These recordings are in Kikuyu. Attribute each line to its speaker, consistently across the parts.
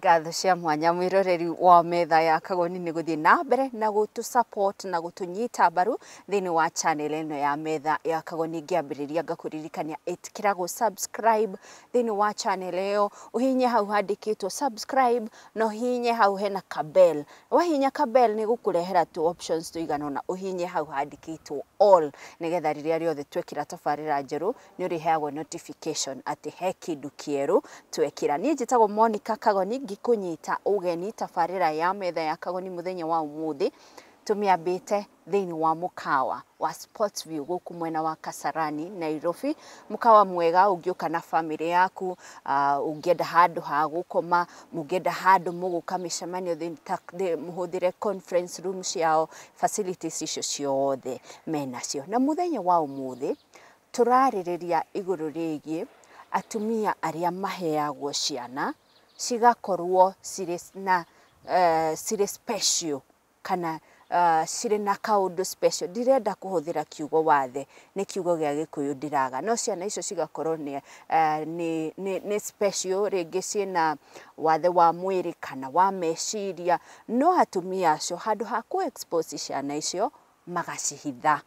Speaker 1: Ngatho cia mwanya mwiroreri wa Metha ya Kagoni nĩ gũthiĩ na mbere na gũtũ support na gũtũnyita mbaru thĩinĩ wa channel ĩno ya Metha ya Kagoni. Ngĩambĩrĩria ngakũririkania ĩtĩkĩra gũ subscribe thĩinĩ wa channel ĩyo, ũhihinye hau handĩkĩtwo subscribe na ũhihinye hau hena kabell. Wahihinya kabell nĩ gũkũrehera tu options tũigana ũna, ũhihinye hau handĩkĩtwo all nĩgetha rĩrĩa rĩothe twekĩra tabarĩra njerũ nĩ ũrĩheagwo notification atĩ he kĩndũ kĩerũ twekĩra. Niĩ njĩtagwo Monica Kagoni, ngĩkũnyita ũgeni tabarĩra ya Metha ya Kagoni mũthenya wa ũmũthĩ tũmĩambĩte thĩinĩ wa mũkawa wa Sports View gũkũ mwena wa Kasarani, Nairobi. Mũkawa mwega ũngĩũka na bamĩrĩ yaku, ũngĩenda handũ ha gũkoma, mũngĩenda handũ mũgũka mĩcemanio mũhũthĩre conference room ciao, facilities icio ciothe menacio. Na mũthenya wa ũmũthĩ tũrarĩrĩria igũrũ rĩgiĩ atumia arĩa maheagwo ciana cigakorwo cirĩ na cirĩ special kana cirĩ na kaũndũ special. Ndirenda kũhũthĩra kiugo wathe, nĩ kiugo gĩa Gĩkũyũ ndĩraga, no ciana icio cigakorwo nĩ special, rĩngĩ ciĩna wathe wa mwĩrĩ kana wa meciria, no atumia acio handũ ha kũ expose ciana icio magacihitha.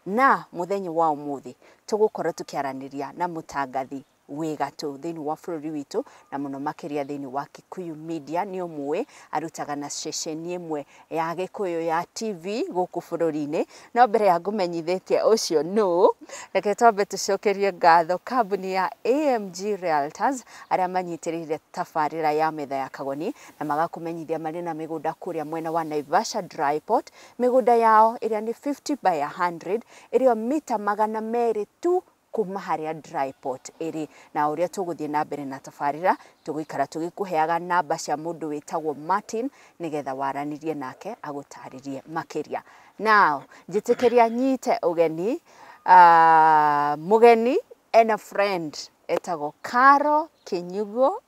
Speaker 1: Na mũthenya wa ũmũthĩ tũgũkorwo tũkĩaranĩria na mũtangathi wĩ gatũ thĩinĩ wa bũrũri witũ na mũno makĩria thĩinĩ wa Kikuyu Media. Nĩ ũmũĩ arutaga na ceceni ĩmwe ya Gĩkũyũ ya TV gũkũ bũrũri-inĩ. No mbere ya ngũmenyithĩtie ũcio nũ, reke twambe tũcokerie ngatho kambuni ya AMG Realtors arĩa manyitĩrĩire tabarĩra ya Metha ya Kagoni na magakũmenyithia marĩ na mĩgũnda kũrĩa mwena wa Naivasha Dry Port. Mĩgũnda yao ĩrĩa nĩ 50 by 100 ĩrĩo mita 200 tu kuma harĩa Dry Port ĩrĩ. Na ũrĩa tũgũthiĩ na mbere na tabarĩra tũgũikara tũgĩkũheaga namba cia mũndũ wĩtagwo Martin nĩgetha waranĩrie nake agũtarĩrie makĩria. Now njĩtĩkĩria nyite ũgeni mũgeni and a friend etagwo Caro Kinyugo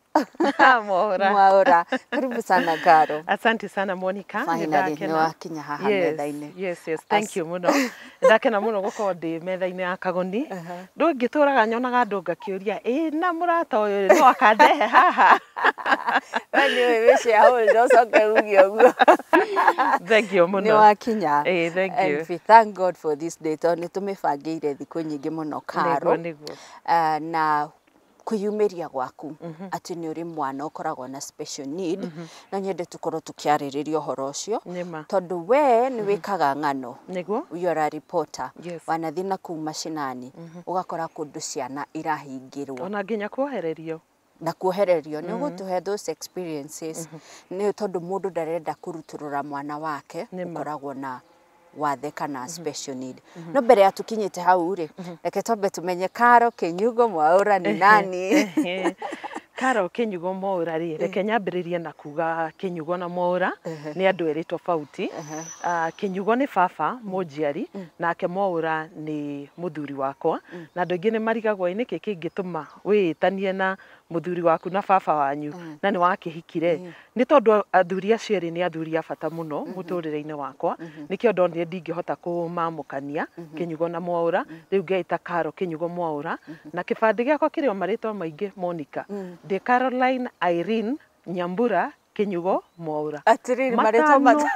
Speaker 2: Mwaura.
Speaker 1: Mwaura. Karibu sana, Caro.
Speaker 2: Asante sana, Monica.
Speaker 1: Finally
Speaker 2: Nĩndakena.
Speaker 1: nĩ wakinya haha metha-inĩ.
Speaker 2: Yes, thank you mũno. Ndakena mũno gũkorwo ndĩ metha-inĩ ya Kagoni. Ndũngĩtũraga nyonaga andũ ngakĩũria, ĩ na mũrata ũyũ rĩ, no akandehe haha?
Speaker 1: We nĩ ũĩ wĩ shareholder ũcoke uge ũguo.
Speaker 2: Thank you mũno.
Speaker 1: Nĩ wakinya.
Speaker 2: Ĩĩ, thank you.
Speaker 1: And we thank God for this day tondũ nĩ tũmĩbangĩire thikũ nyingĩ mũno, Caro.
Speaker 2: Nĩguo.
Speaker 1: Na kwĩyumĩria gwaku atĩ nĩ ũrĩ mwana ũkoragwo na special need, no nyende tũkorwo tũkĩarĩrĩria ũhoro ũcio
Speaker 2: Nĩma.
Speaker 1: tondũ we nĩ wĩkaga ng'ano.
Speaker 2: Nĩguo.
Speaker 1: You are a reporter.
Speaker 2: Yes.
Speaker 1: Wanathiĩ na kũu macinani ũgakora kũndũ ciana irahingĩrwo
Speaker 2: Ona nginya kuohererio.
Speaker 1: Na kuohererio. Nĩ ũgũtũhe those experiences nĩ tondũ mũndũ ndarenda kũrutũrũra mwana wake
Speaker 2: Nĩma.
Speaker 1: ũkoragwo na wathe kana special need. No mbere ya tũkinyĩte hau rĩ, reke twambe tũmenye Caro Kinyugo Mwaura nĩ nani.
Speaker 2: Caro Kinyugo Mwaura rĩ, reke nyambĩrĩrie na kuga Kinyugo na Mwaura nĩ andũ erĩ tofauti. Kinyugo nĩ baba mũnjiari, nake Mwaura nĩ mũthuri wakwa. Na andũ aingĩ nĩ marigagwo ĩ nĩkĩ kĩngĩtũma wĩĩtanie na mũthuri waku na baba wanyu na nĩ wakĩhikire. Nĩ tondũ athuri acio erĩ nĩ athuri a bata mũno mũtũrĩre-inĩ wakwa, nĩkĩo ndonire ndingĩhota kũmamũkania Kinyugo na Mwaura. Rĩu ngeĩta Caro Kinyugo Mwaura, na kĩbandĩ gĩakwa kĩrĩ o marĩtwa maingĩ, Monica. Ndĩ Caroline Irene Nyambura Kinyugo Mwaura.
Speaker 1: Atĩrĩrĩ, marĩtwa
Speaker 2: Matano.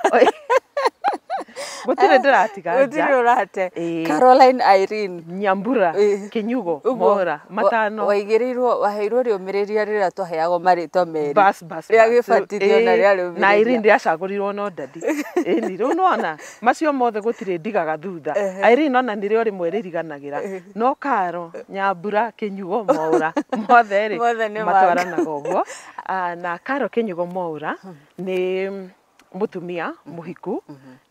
Speaker 2: Gũtirĩ ndĩratiga nja.
Speaker 1: Gũtirĩ ũrate.
Speaker 2: Ĩĩ.
Speaker 1: Caroline Irene
Speaker 2: Nyambura Kinyugo
Speaker 1: Ũguo,
Speaker 2: Mwaura matano.
Speaker 1: Waigĩrĩirwo waheirwo rĩũmĩrĩria rĩrĩa twaheagwo marĩtwa merĩ.
Speaker 2: Bas bas
Speaker 1: Rĩa
Speaker 2: bas.
Speaker 1: gĩbatithio na
Speaker 2: Ĩĩ,
Speaker 1: rĩa rĩũmĩrĩria.
Speaker 2: na Irene rĩacagũrirwo no ndadi ĩni. Rĩu nĩwona macio mothe gũtirĩ ndigaga thutha. Irene ona nĩrĩo rĩmwe rĩriganagĩra, no Caro Nyambura Kinyugo Mwaura mothe rĩ
Speaker 1: Mothe nĩ
Speaker 2: matwaranaga ũguo. Na Caro Kinyugo Mwaura nĩ mũtumia mũhiku,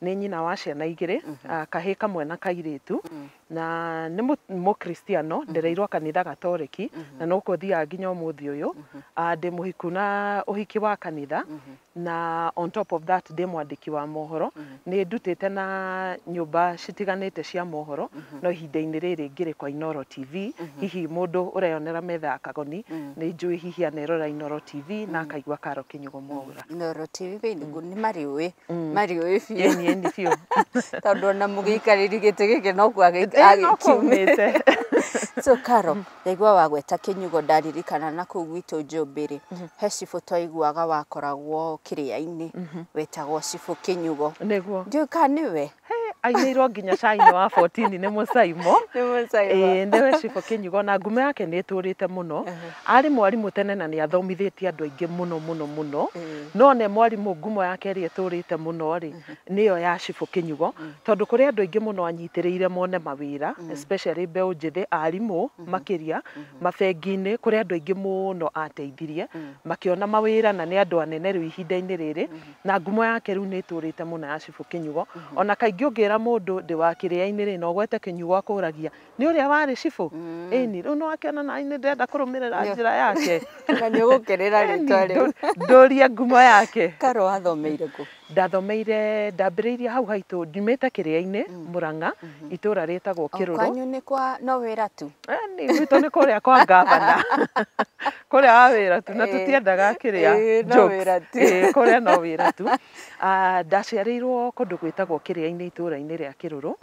Speaker 2: nĩ nyina wa ciana igĩrĩ, kahĩĩ kamwe na kairĩtu, na nĩ mũkristiano, ndereirwo kanitha gatoreki na nokuo thiaga nginya ũmũthĩ ũyũ. Ndĩ mũhiku na ũhiki wa kanitha, na on top of that ndĩ mwandĩki wa mohoro. Nĩ ndutĩte na nyũmba citiganĩte cia mohoro, no ihinda-inĩ rĩrĩ ngĩrĩ kwa Inoro TV. Hihi mũndũ ũreyonera Metha ya Kagoni nĩ njũĩ hihi anerora Inoro TV na akaigua Caro Kinyugo Mwaura.
Speaker 1: Inoro TV nĩ marĩũĩ, marĩũĩ biũ.
Speaker 2: Ĩni ĩni biũ.
Speaker 1: Tondũ ona mũgĩikarĩri gĩtĩ gĩkĩ no kuo
Speaker 2: Ĩĩ, no
Speaker 1: agĩkiumĩte.
Speaker 2: kwaumĩte.
Speaker 1: So Caro, ndaigua wagweta Kinyugo, ndaririkana na kũu gwitũ Njũmbĩrĩ he cibũ twaiguaga wakoragwo kĩrĩa-inĩ wetagwo cibũ Kinyugo.
Speaker 2: Nĩguo.
Speaker 1: Ndiũĩ kana nĩwe.
Speaker 2: Ainĩirwo nginya cainĩ wa 14 nĩ Mũcaimo.
Speaker 1: Nĩ Mũcaimo.
Speaker 2: Ĩĩ, nĩwe cibũ Kinyugo, na ngumo yake nĩ ĩtũrĩte mũno. Arĩ mwarimũ tene na nĩ athomithĩtie andũ aingĩ mũno mũno mũno. No ne mwarimũ ngumo yake ĩrĩa ĩtũrĩte mũno rĩ, nĩyo ya cibũ Kinyugo, tondũ kũrĩ andũ aingĩ mũno anyitĩrĩire mone mawĩra, especially mbeũ njĩthĩ, arimũ makĩria, mabengi-inĩ, kũrĩ andũ aingĩ mũno ateithirie makĩona mawĩra, na nĩ andũ anene rĩu ihinda-inĩ rĩrĩ, na ngumo yake rĩu nĩ ĩtũrĩte mũno ya cibũ Kinyugo. Ona kaingĩ ũngĩra mũndũ ndĩ wa kĩrĩa-inĩ rĩ, na ũgwete Kinyugo, akũragia nĩ ũrĩa warĩ cibũ. Ĩni rĩu no akĩona na nĩ ndĩrenda kũrũmĩrĩra njĩra yake.
Speaker 1: Na nĩ ũgũkĩrĩra rĩtwa rĩu.
Speaker 2: Ndũrie ngumo yake.
Speaker 1: Caro, wathomeire kũ?
Speaker 2: Ndathomeire, ndambĩrĩirie hau haitũ, nyumĩte Kĩrĩa-inĩ, Mũrang'a, itũra rĩtagwo Kĩrũrũ.
Speaker 1: Kwanyu nĩ kwa no wĩra tu?
Speaker 2: Nĩ gwitũ nĩ kũrĩa kwa ngavana, kũrĩa wa wĩra tu, na tũtiendaga kĩrĩa
Speaker 1: no wĩra tu.
Speaker 2: Kũrĩa no wĩra tu. Ndaciarĩirwo kũndũ gwĩtagwo Kĩrĩa-inĩ, itũra-inĩ rĩa Kĩrũrũ,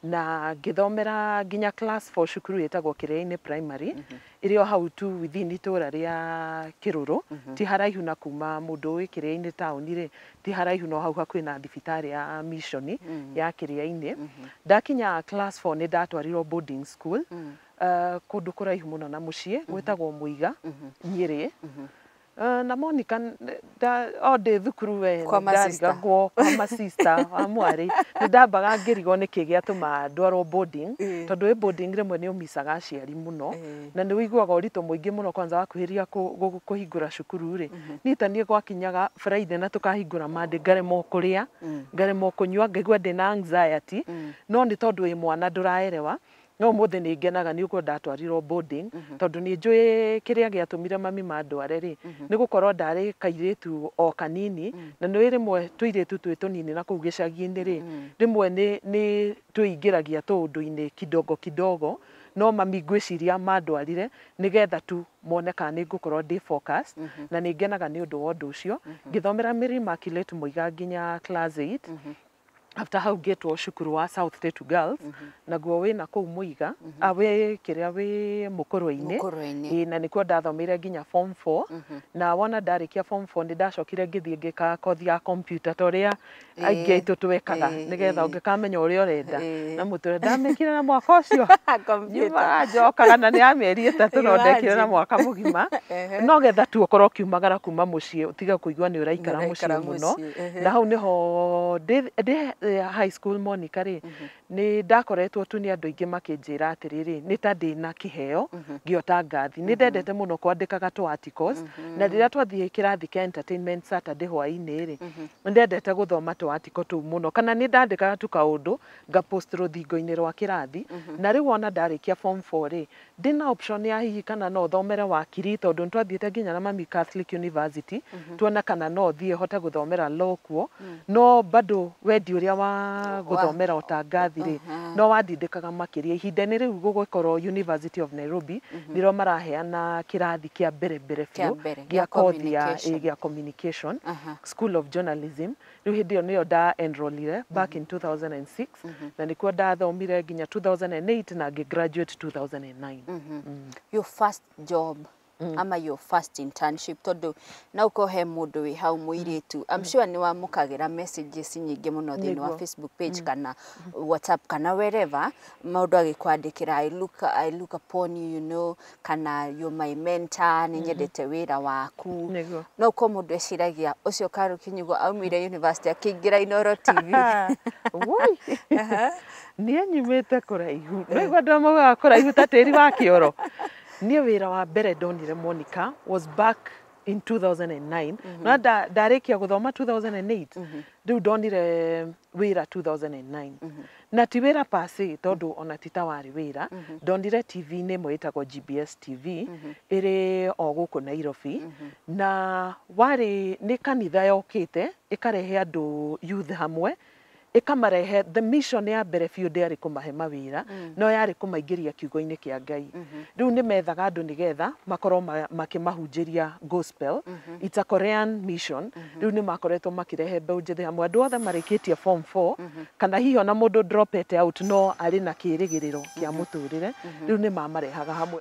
Speaker 2: na ngĩthomera nginya class 4 cukuru ĩtagwo Kĩrĩa-inĩ Primary, ĩrĩ o hau tu within itũra rĩa Kĩrũrũ, ti haraihu na kuma mũndũ ũĩ Kĩrĩa-inĩ taũni rĩ, ti haraihu, no hau hakuhĩ na thibitarĩ ya mission ya Kĩrĩa-inĩ. Ndakinya class 4 nĩ ndatwarirwo boarding school, kũndũ kũraihu mũno na mũciĩ gwĩtagwo Mũiga, Nyĩrĩ. Na Monica, o ndĩ thukuru we
Speaker 1: Kwa masista.
Speaker 2: ndarigagwo kwa masista wa mwarĩ, nĩ ndambaga ngĩrigwo nĩkĩ gĩatũma ndwarwo boarding, tondũ wĩ boarding rĩmwe nĩ ũmicaga aciari mũno, na nĩ ũiguaga ũritũ mũingĩ mũno, kwanza wakuhĩrĩria kũhingũra cukuru rĩ. Niĩ ta niĩ gwakinyaga Friday na tũkahingũra Monday, ngaremwo kũrĩa, ngaremwo kũnyua, ngaigua ndĩna anxiety, no nĩ tondũ wĩ mwana ndũraerewa. No ũmũthĩ nĩ ngenaga nĩ ũguo ndatwarirwo boarding, tondũ nĩ njũĩ kĩrĩa gĩatũmire mami mandware rĩ, nĩ gũkorwo ndarĩ kairĩtu o kanini, na nĩ rĩmwe tũirĩtu twĩ tũnini na kũu gĩcagi-inĩ rĩ, rĩmwe nĩ twĩingĩragia tũũndũ-inĩ kidogo kidogo. No mami ngwĩciria mandwarire nĩgetha tu mone kana nĩ ngũkorwo ndĩ focus, na nĩ ngenaga nĩ ũndũ wa ũndũ ũcio. Ngĩthomera Mary Immaculate Mũiga nginya class 8. After hau ngĩtwo cukuru wa South Tetu Girls, naguo wĩna kũu Mũiga, wĩ kĩrĩa wĩ Mũkũrwe-inĩ.
Speaker 1: Mũkũrwe-inĩ.
Speaker 2: Ĩĩ, na nĩkuo ndathomeire nginya form 4. Na wona ndarĩkia form 4 nĩ ndacokire ngĩthiĩ ngĩka kothi ya computer, ta ũrĩa aingĩ aitũ twekaga, nĩgetha ũngĩkamenya ũrĩa ũrenda na mũtũrĩre. Ndamĩkire na mwaka ũcio.
Speaker 1: Computer.
Speaker 2: Nyumaga njokaga na nĩ ya mĩeri 3, no ndekire na
Speaker 1: Imagine.
Speaker 2: mwaka mũgima, no getha tu ũkorwo ũkiumagara kuma mũciĩ, ũtige kũigua nĩ ũraikara mũciĩ
Speaker 1: Nĩ ũraikara
Speaker 2: mũno.
Speaker 1: mũciĩ, ehe.
Speaker 2: Na hau nĩho ndĩ high school, Monica rĩ, nĩ ndakoretwo tu nĩ andũ aingĩ makĩnjĩra atĩrĩrĩ, nĩ ta ndĩna kĩheo gĩa ngathi. Nĩ ndendete mũno kwandĩkaga tũ articles, na rĩrĩa twathiĩ kĩrathi kĩa entertainment Saturday hwaĩ-inĩ rĩ, nĩ ndendete gũthoma tũ article tũu mũno, kana nĩ ndandĩkaga tu kaũndũ ngapost rũthingo-inĩ rwa kĩrathi. Na rĩu ona ndarĩkia form 4 rĩ, ndĩna option ya hihi kana no thomere wakiri, tondũ nĩ twathiĩte nginya na mami Catholic University tuona kana no thiĩ hote gũthomera law kuo, no bado wendi ũrĩa wa gũthomera ũtangathi rĩ, no wandindĩkaga makĩria. Ihinda-inĩ rĩu gũgĩkorwo University of Nairobi nĩrĩo maraheana kĩrathi kĩa mbere mbere
Speaker 1: Kĩa
Speaker 2: biũ
Speaker 1: mbere,
Speaker 2: gĩa
Speaker 1: gĩa
Speaker 2: kothi ya
Speaker 1: communication.
Speaker 2: Gĩa communication, School of Journalism. Rĩu hĩndĩ ĩyo nĩyo nda enrollire back in 2006, na nĩkuo ndathomire nginya 2008 na ngĩ graduate 2009.
Speaker 1: Your first job ama your first internship, tondu no ukorwo he mundu wi hau muiritu, I'm sure ni wamukagira messages nyingĩ mũno thĩinĩ wa
Speaker 2: Nĩguo.
Speaker 1: Facebook page kana WhatsApp kana wherever, maũndũ agĩkwandĩkĩra, I look upon you, you know kana you're my mentor, nĩ nyendete wĩra waku.
Speaker 2: Nĩguo.
Speaker 1: No ukorwo mũndũ eciragia ũcio Caro Kinyugo aumire university akĩingĩra Inooro TV.
Speaker 2: Woi. Niĩ nyumĩte kũraihu, naigua andũ maugaga kũraihu ta tĩri wa kĩoro. Niĩ wĩra wa mbere ndonire, Monica, was back in 2009, na ndarĩkia gũthoma 2008, rĩu ndonire wĩra 2009, na ti wĩra pase, tondũ ona ti ta warĩ wĩra. Ndonire TV-inĩ ĩmwe ĩtagwo GBS TV, ĩrĩ o gũkũ Nairobi, na warĩ nĩ kanitha yokĩte ĩkarehe andũ youth hamwe. Ĩkamarehe the mission ya mbere biũ ndĩarĩ kũmahe mawĩra, no yarĩ kũmaingĩria kiugo-inĩ kĩa Ngai. Rĩu nĩ methaga andũ nĩgetha makorwo makĩmahunjĩria gospel. It's a Korean mission. Rĩu nĩ makoretwo makĩrehe mbeũ njĩthĩ hamwe, andũ othe marĩkĩtie form 4 kana hihi ona mũndũ dropete out no arĩ na kĩĩrĩgĩrĩro kĩa mũtũrĩre. Rĩu nĩ mamarehaga hamwe.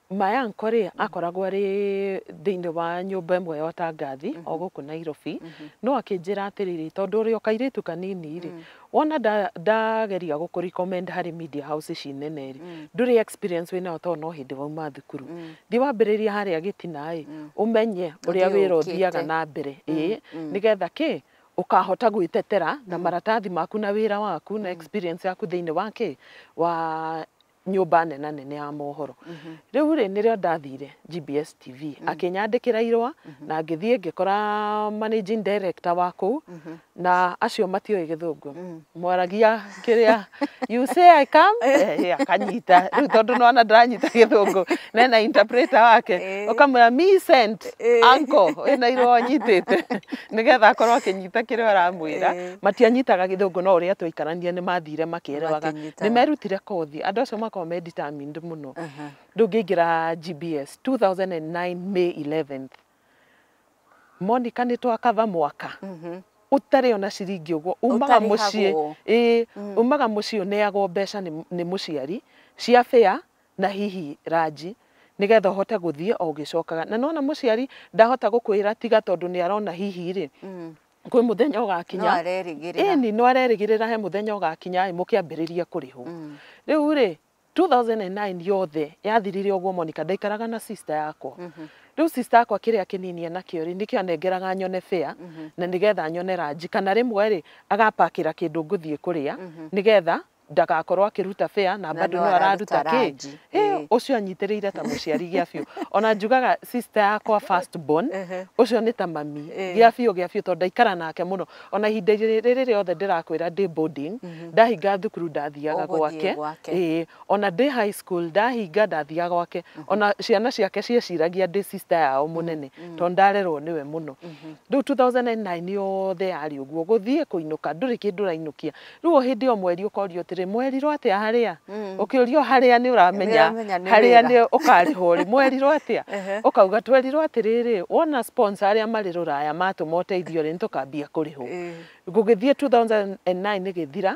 Speaker 2: Mayanko rĩ, akoragwo arĩ thĩinĩ wa nyũmba ĩmwe ya ũtangathi o gũkũ Nairobi, no akĩnjĩra atĩrĩrĩ, tondũ ũrĩ o kairĩtu kanini rĩ, wona ndageria gũkũ recommend harĩ media house ici nene rĩ, ndũrĩ experience wĩnayo tondũ no hĩndĩ wauma thukuru. Thiĩ wambĩrĩria harĩa gĩtina ĩ, ũmenye ũrĩa
Speaker 1: Ũthiĩ
Speaker 2: wĩra
Speaker 1: ũkĩte.
Speaker 2: Ũthiaga na mbere, ĩĩ, nĩgetha kĩ ũkahota gwĩtetera na maratathi maku na wĩra waku na experience yaku thĩinĩ wa kĩ wa nyũmba nena nene ya mohoro. Rĩu rĩ, nĩrĩo ndathire GBS TV, akĩnyandĩkĩra irũa na ngĩthiĩ ngĩkora managing director wa kũu, na acio matioĩ Gĩthũngũ, mwaragia kĩrĩa you say I come, akanyita. Rĩu tondũ nona ndĩranyita Gĩthũngũ, nena interpreter wake, ũkamwĩra me sent uncle wĩna irũa ũnyitĩte, nĩgetha akorwo akĩnyita kĩrĩa ũramwĩra. Matianyitaga Gĩthũngũ, no ũrĩa twaikarania nĩ mathire makĩerewaga.
Speaker 1: Makĩnyitaga.
Speaker 2: Nĩ merutire kothi, andũ acio makoragwo me determined mũno. Rĩu ngĩingĩra GBS 2009 May 11th. Monica, nĩ twakava mwaka ũtarĩ ona ciringi ũguo. Umaga mũciĩ,
Speaker 1: Ũtarĩhagwo.
Speaker 2: Ĩĩ, umaga mũciĩ ũneagwo mbeca nĩ mũciari cia fare na hihi ranji, nĩgetha ũhote gũthiĩ o ũgĩcokaga. Na nona mũciari ndahota gũkwĩra tiga, tondũ nĩ arona hihi rĩ, kwĩ mũthenya ũgakinya.
Speaker 1: No arerĩgĩrĩra.
Speaker 2: Ĩni, no arerĩgĩrĩra he mũthenya ũgakinya ĩ mũkĩambĩrĩria kũrĩhwo. Rĩu rĩ, 2009 yothe yathirire ũguo. Monica, ndaikaraga na sister yakwa. Rĩu sister yakwa kĩrĩa kĩnini enakĩo rĩ, nĩkĩo anengeraga nyone fare na nĩgetha nyone ranji, kana rĩmwe rĩ, agapakĩra kĩndũ ngũthiĩ kũrĩa nĩgetha ndagakorwo akĩruta fare na bado
Speaker 1: no
Speaker 2: no araruta
Speaker 1: araruta
Speaker 2: kĩ.
Speaker 1: ranji.
Speaker 2: Ũcio anyitĩrĩire ta mũciari gĩa biũ. Ona njugaga sister yakwa first born ũcio nĩ ta mami gĩa biũ gĩa biũ, tondũ ndaikara nake mũno. Ona ihinda rĩrĩ rĩothe ndĩrakwĩra ndĩ boarding, ndahinga thukuru ndathiaga
Speaker 1: Ũgũthiĩ
Speaker 2: gwake.
Speaker 1: gwake.
Speaker 2: Ĩĩ, ona ndĩ high school ndahinga ndathiaga gwake. Ona ciana ciake cieciragia ndĩ sister yao mũnene, tondũ ndarerwo nĩwe mũno. Rĩu 2009 yothe yarĩ ũguo, gũthiĩ kũinũka ndũrĩ kĩndũ ũrainũkia. Rĩu o hĩndĩ ĩyo mweri ũkorio atĩrĩ, mwerirwo atĩa harĩa? Ũkĩũrio harĩa nĩ ũramenya
Speaker 1: Nĩ ũramenya nĩ
Speaker 2: harĩa
Speaker 1: wĩra.
Speaker 2: Nĩ ũkarĩhwo rĩ, mwerirwo atĩa? Ũkauga twerirwo atĩrĩrĩ, wona sponsor arĩa marĩ rũraya matũma ũteithio rĩ, nĩtũkambia kũrĩhwo. Gũgĩthiĩ 2009 ĩgĩthira.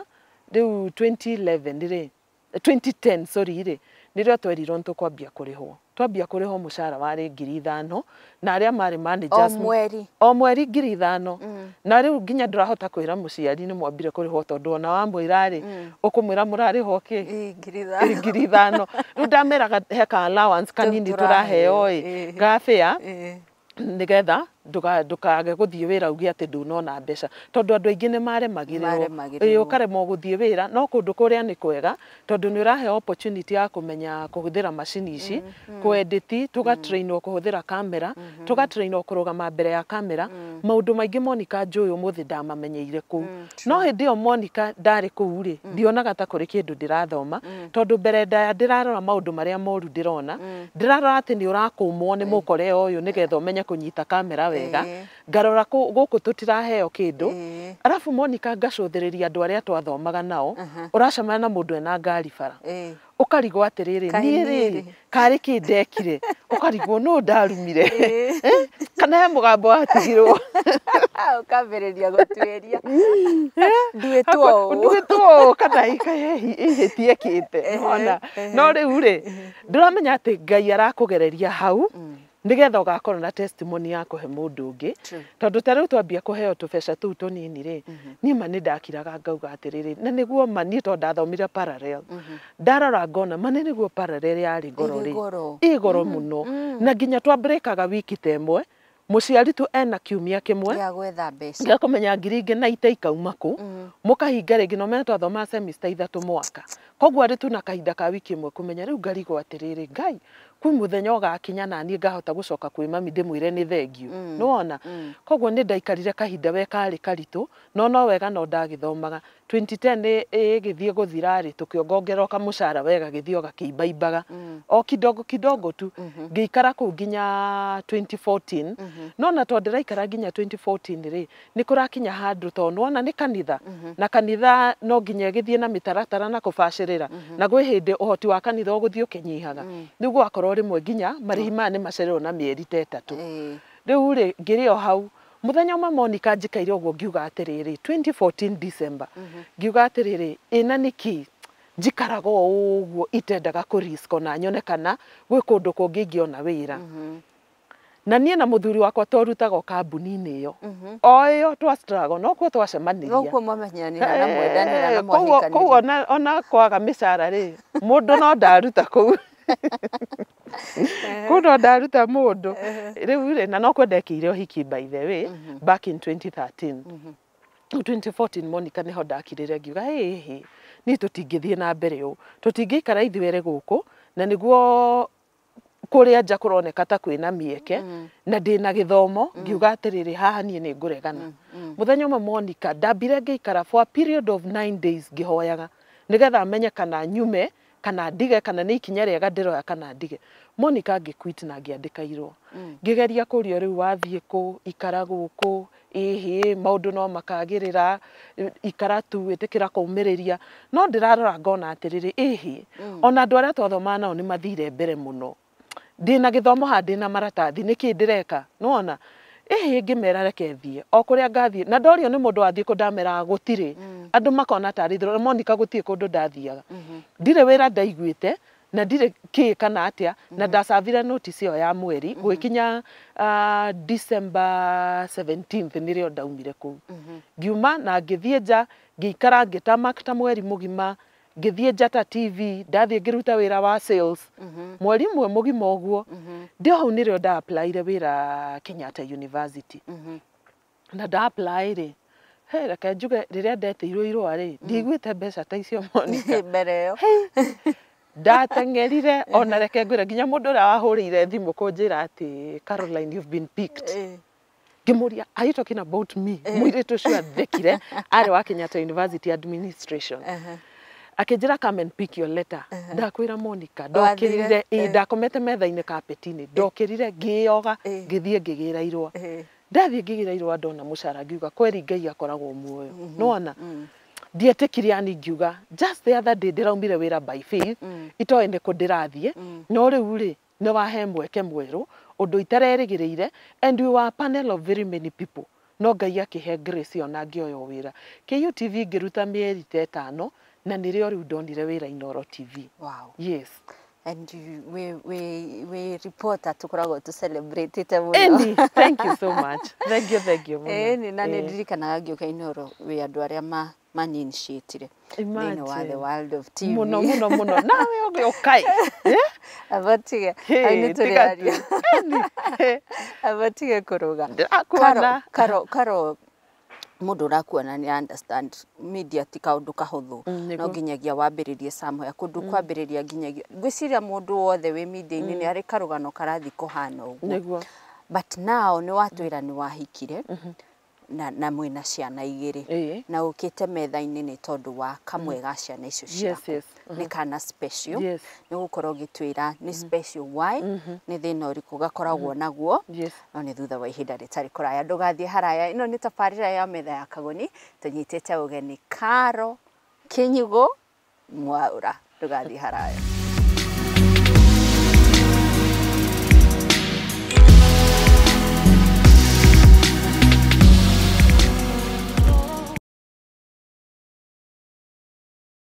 Speaker 2: Rĩu 2011 rĩ, 2010 sorry rĩ, nĩrĩo twerirwo nĩtũkwambia kũrĩhwo. Twambia kũrĩhwo mũcara warĩ 5,000, na arĩa marĩ
Speaker 1: O
Speaker 2: managers
Speaker 1: mweri.
Speaker 2: O mweri 5,000. Na rĩu nginya ndũrahota kwĩra mũciari nĩ mwambire kũrĩhwo, tondũ ona wamwĩra rĩ, ũkũmwĩra mũrarĩhwo kĩ?
Speaker 1: Ĩĩ, 5,000.
Speaker 2: 5,000. Rĩu ndameraga he ka allowance kanini
Speaker 1: tũraheo,
Speaker 2: tũraheo ĩ, gabĩa, nĩgetha ndũkage gũthiĩ wĩra uge atĩ ndunona mbeca, tondũ andũ aingĩ nĩ maremagĩrĩrwo.
Speaker 1: Maremagĩrĩrwo.
Speaker 2: Ĩĩ, ũkaremwo gũthiĩ wĩra. No kũndũ kũrĩa nĩ kwega, tondũ nĩ ũraheo opportunity ya kũmenya kũhũthĩra macini ici, kũedit, tũgatrainwo kũhũthĩra kamera, tũgatrainwo kũrũgama mbere ya kamera. Maũndũ maingĩ, Monica, njũĩ ũmũthĩ ndamamenyeire kũu. No hĩndĩ ĩyo, Monica, ndarĩ kũu rĩ, ndionaga ta kũrĩ kĩndũ ndĩrathoma, tondũ mbere ndaya ndĩrarora maũndũ marĩa moru. Ndĩrona, ndĩrarora atĩ nĩ ũrakũmwo nĩ mũkore ũyũ nĩgetha ũmenye kũnyita kamera wega. Ngarora gũkũ tũtiraheo kĩndũ. Arabu Monica, ngacũthĩrĩria andũ arĩa twathomaga nao. Ũracemania na mũndũ ena ngari bara, ũkarigwo atĩrĩrĩ,
Speaker 1: Kaĩ
Speaker 2: niĩ
Speaker 1: niĩ
Speaker 2: rĩ,
Speaker 1: rĩ?
Speaker 2: Karĩ kĩ ndekire? Ũkarigwo nũ ndarumire? Eh? Kana he mũgambo watigirwo?
Speaker 1: Ũkambĩrĩria gũtuĩria nduĩtwo ũũ.
Speaker 2: Nduĩtwo ũũ kana ihĩtie kĩte nona. No rĩu rĩ, ndĩramenya atĩ Ngai arakũgereria hau nĩgetha ũgakorwo na testimony ya kũhe mũndũ ũngĩ. Tondũ ta rĩu twambia kũheo tũbeca tũu tũnini rĩ, niĩ ma nĩ ndakiraga ngauga atĩrĩrĩ, na nĩguo ma niĩ tondũ ndathomire parallel, ndarora ngona ma nĩ nĩguo parallel yarĩ goro
Speaker 1: Ĩrĩ
Speaker 2: rĩ,
Speaker 1: goro.
Speaker 2: Ĩ goro mũno, na nginya twambĩrĩkaga wiki ta ĩmwe, mũciari tu ena kiumia kĩmwe
Speaker 1: gĩa gwetha mbeca.
Speaker 2: Gĩa kũmenya ngiri ingĩ na ite ikauma kũ, mũkahinga rĩngĩ. No menya twathomaga semester 3 mwaka, koguo arĩ tu na kahinda ka wiki ĩmwe kũmenya. Rĩu ngarigwo atĩrĩrĩ, Ngai, kwĩ mũthenya ũgakinya na niĩ ngahota gũcoka kwĩ mami ndĩmwĩre nĩ thengiũ? Nĩwona, koguo nĩ ndaikarire kahinda we karĩ karitũ, no no wega no ndagĩthomaga. 2010 ĩgĩthiĩ gũthira rĩ, tũkĩongongerwo kamũcara wega gĩthiĩ gakĩimbaimbaga o kidogo kidogo tu. Ngĩikara kũu nginya 2014. No na tondũ ndĩraikara nginya 2014 rĩ, nĩ kũrakinya handũ tondũ nĩwona nĩ kanitha, na kanitha no nginya ĩgĩthiĩ na mĩtaratara na kũbacĩrĩra, na gwĩ hĩndĩ ũhoti wa kanitha ũgũthiĩ ũkĩnyihaga. Rĩu gwakorwo rĩmwe nginya marĩhi maya nĩ macererwo na mĩeri ta 3. Rĩu rĩ, ngĩrĩ o hau mũthenya ũmwe Monica njikaire ũguo ngiuga atĩrĩrĩ, 2014 December, ngiuga atĩrĩrĩ, ĩna nĩkĩ njikaraga o ũguo itendaga kũ risk ona nyone kana gwĩ kũndũ kũngĩ ingĩona wĩra. Na niĩ na mũthuri wakwa twarutaga o kambuni-inĩ ĩyo o ĩyo twa struggle, no kuo twacemanirie.
Speaker 1: Nokuo mwamenyanĩra na mwendanĩra na
Speaker 2: Koguo
Speaker 1: mwahikanĩria.
Speaker 2: ona kwaga mĩcara rĩ, mũndũ no ndaruta kũu kũu no ndaruta mũndũ rĩu rĩ, na no kwendekire ũhiki by the way back in 2013. 2014 Monica nĩho ndakirire ngiuga hĩhĩ, niĩ tũtingĩthiĩ na mbere ũũ, tũtingĩikara ithuerĩ gũkũ, na nĩguo kũrĩa nja kũroneka ta kwĩna mĩeke, na ndĩna gĩthomo. Ngiuga atĩrĩrĩ, haha niĩ nĩ ngũregana. Mũthenya ũmwe Monica ndambire ngĩikara for a period of 9 days ngĩhoyaga nĩgetha menye kana nyume kana ndige, kana nĩ ikinya rĩega ndĩroya kana ndige. Monica ngĩquit na ngĩandĩka irũa. Ngĩgeria kũrio rĩu wathiĩ kũ, ikara gũkũ, ĩhĩ maũndũ no makagĩrĩra, ikara tu, ĩtĩkĩra kũũmĩrĩria. No ndĩrarora ngona atĩrĩrĩ, ĩhĩ ona andũ arĩa twathomaga nao nĩ mathire mbere mũno, ndĩna gĩthomo haha, ndĩna maratathi, nĩkĩ ndĩreka? Nĩwona ĩhĩ ngĩmera reke thiĩ o kũrĩa ngathiĩ, na ndorio nĩ mũndũ wathiĩ kũ, ndameraga gũtirĩ. Andũ makona tarĩ itherũ. Monica gũtirĩ kũndũ ndathiaga, ndirĩ wĩra ndaiguĩte na ndirĩ kĩ kana atĩa, na ndacabire notice ĩyo ya mweri gwĩkinya December 17th nĩrĩo ndaumire kũu. Ngiuma na ngĩthiĩ nja, ngĩikara ngĩtamak ta mweri mũgima, ngĩthiĩ Njata TV, ndathiĩ ngĩruta wĩra wa sales mweri ũmwe mũgima ũguo. Ndĩ o hau nĩrĩo nda applyire wĩra Kenyatta University. Na nda apply rĩ, he reke njuge, rĩrĩa ndetĩirwo irũa rĩ, ndiaiguĩte mbeca ta icio Monica.
Speaker 1: Mbere ĩyo.
Speaker 2: Ndateng'erire, ona reke ngwĩre, nginya mũndũ ũrĩa wahũrĩire thimũ kũnjĩra atĩ Caroline, you've been picked, ngĩmũria, "Are you talking about me?" Mũirĩtu ũcio athekire, arĩ wa Kenyatta University administration. Akĩnjĩra, "Come and pick your letter." Ndakwĩra Monica, ndokĩrire ĩ ndakomete metha-inĩ kapeti-inĩ, ndokĩrire ngĩyoga, ngĩthiĩ ngĩgĩra irũa. Ndathiĩ ngĩgĩra irũa, ndona mũcara ngiuga kweri Ngai akoragwo muoyo. Nĩwona ndietĩkire, yani ngiuga just the other day ndĩraumire wĩra by faith, itoĩ nĩ kũ ndĩrathiĩ, no rĩu rĩ nĩ wahe mweke mwerũ, ũndũ itarerĩgĩrĩire, and we were a panel of very many people, no Ngai akĩhe grace ĩyo na ngĩoya wĩra KUTV, ngĩruta mĩeri ta 5, na nĩrĩo rĩu ndonire wĩra Inooro TV. Yes.
Speaker 1: And you, we reporter tukoragwo tu celebrate mũno.
Speaker 2: Eni, thank you so much, thank you, thank you mũno.
Speaker 1: Ĩni na nĩ ndirikanaga ngĩũka Inooro wĩ andũ arĩa ma initiatire thĩinĩ wa the
Speaker 2: Imagine.
Speaker 1: world of TV.
Speaker 2: Mũno mũno mũno, nawe ũgĩũka ĩ.
Speaker 1: Abatige hau nĩ tũrĩaria, abatige kũrũga.
Speaker 2: Ndĩrakuona.
Speaker 1: Karo Karo, mũndũ ũrakuona nĩ understand media ti kaũndũ kahũthũ. No nginyagia wambĩrĩrie somewhere, kũndũ kwambĩrĩria nginyagia ngwĩciria mũndũ wothe wĩ media-inĩ nĩ arĩ karũgano karathiĩ kũhana ũguo. But now nĩ watwĩra nĩ wahikire na mwĩna ciana 2. Na ũkĩte metha-inĩ nĩ tondũ wa kamwe ga ciana icio ciaku. Nĩ kana special. Nĩ gũkorwo ũgĩtwĩra nĩ special why, nĩ thĩna ũrĩkũ gakoragwo naguo. No nĩ thutha wa ihinda rĩtarĩ kũraya, ndũgathiĩ haraya. Ĩno nĩ tabarĩra ya Metha ya Kagoni, tũnyitĩte ũgeni Karo Kinyugo Mwaũra. Ndũgathiĩ haraya.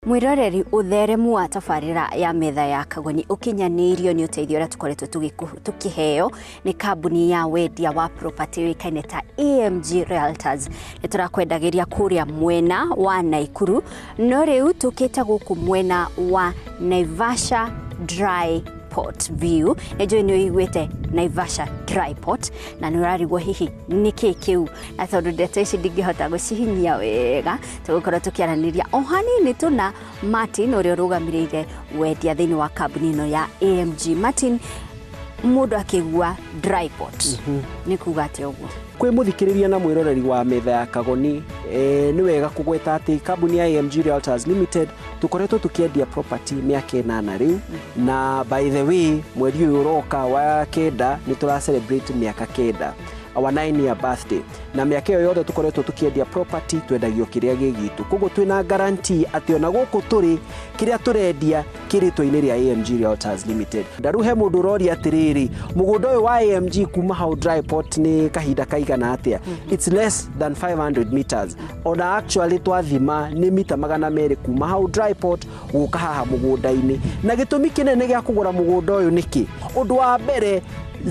Speaker 1: Mwiroreri, utheremu wa tabarĩra ya Metha ya Kagoni ũkinyanĩirio nĩ ũteithio ũrĩa tũkoretwo tũkĩheo nĩ kambuni ya wendia wa property yũĩkaine ta AMG Realtors. Nĩ tũrakwendagĩria kũrĩa mwena wa Naikuru, no rĩu tũkĩte gũkũ mwena wa Naivasha Dry Port View. Nĩ njũĩ nĩ ũiguĩte Naivasha Dry Port na nĩ ũrarigwo hihi nĩkĩ kĩu, na tondũ ndeto ici ndingĩhota gũcihinyia wega, tũgũkorwo tũkĩaranĩria o hanini tu na Martin ũrĩa ũrũgamĩrĩire wendia thĩinĩ wa kambuni ĩno ya AMG. Martin, mũndũ akĩigua dry port nĩ kuga atĩa ũguo?
Speaker 3: Kwĩ mũthikĩrĩria na mwĩroreri wa metha ya Kagoni, nĩ wega kũgweta atĩ kambuni ya AMG Realtors Limited tũkoretwo tũkĩendia property mĩaka 8 rĩu, na by the way mweri ũyũ ũroka wa 9 nĩ tũra celebrate mĩaka 9, our 9 year birthday, na mĩaka ĩyo yothe tũkoretwo tũkĩendia property twendagio kĩrĩa gĩ gitũ. Koguo twĩna guarantee atĩ ona gũkũ tũrĩ kĩrĩa tũrendia kĩ rĩtwa-inĩ rĩa AMG Realtors Limited. Ndaru he mũndũ ũroria atĩrĩrĩ, mũgũnda ũyũ wa AMG kuma hau dry port nĩ kahinda kaigana atĩa? It's less than 500 meters. Ona actually twathima nĩ mita 200 kuma hau dry port gũka haha mũgũnda-inĩ. Na gĩtũmi kĩnene gĩa kũgũra mũgũnda ũyũ nĩkĩ? Ũndũ wa mbere,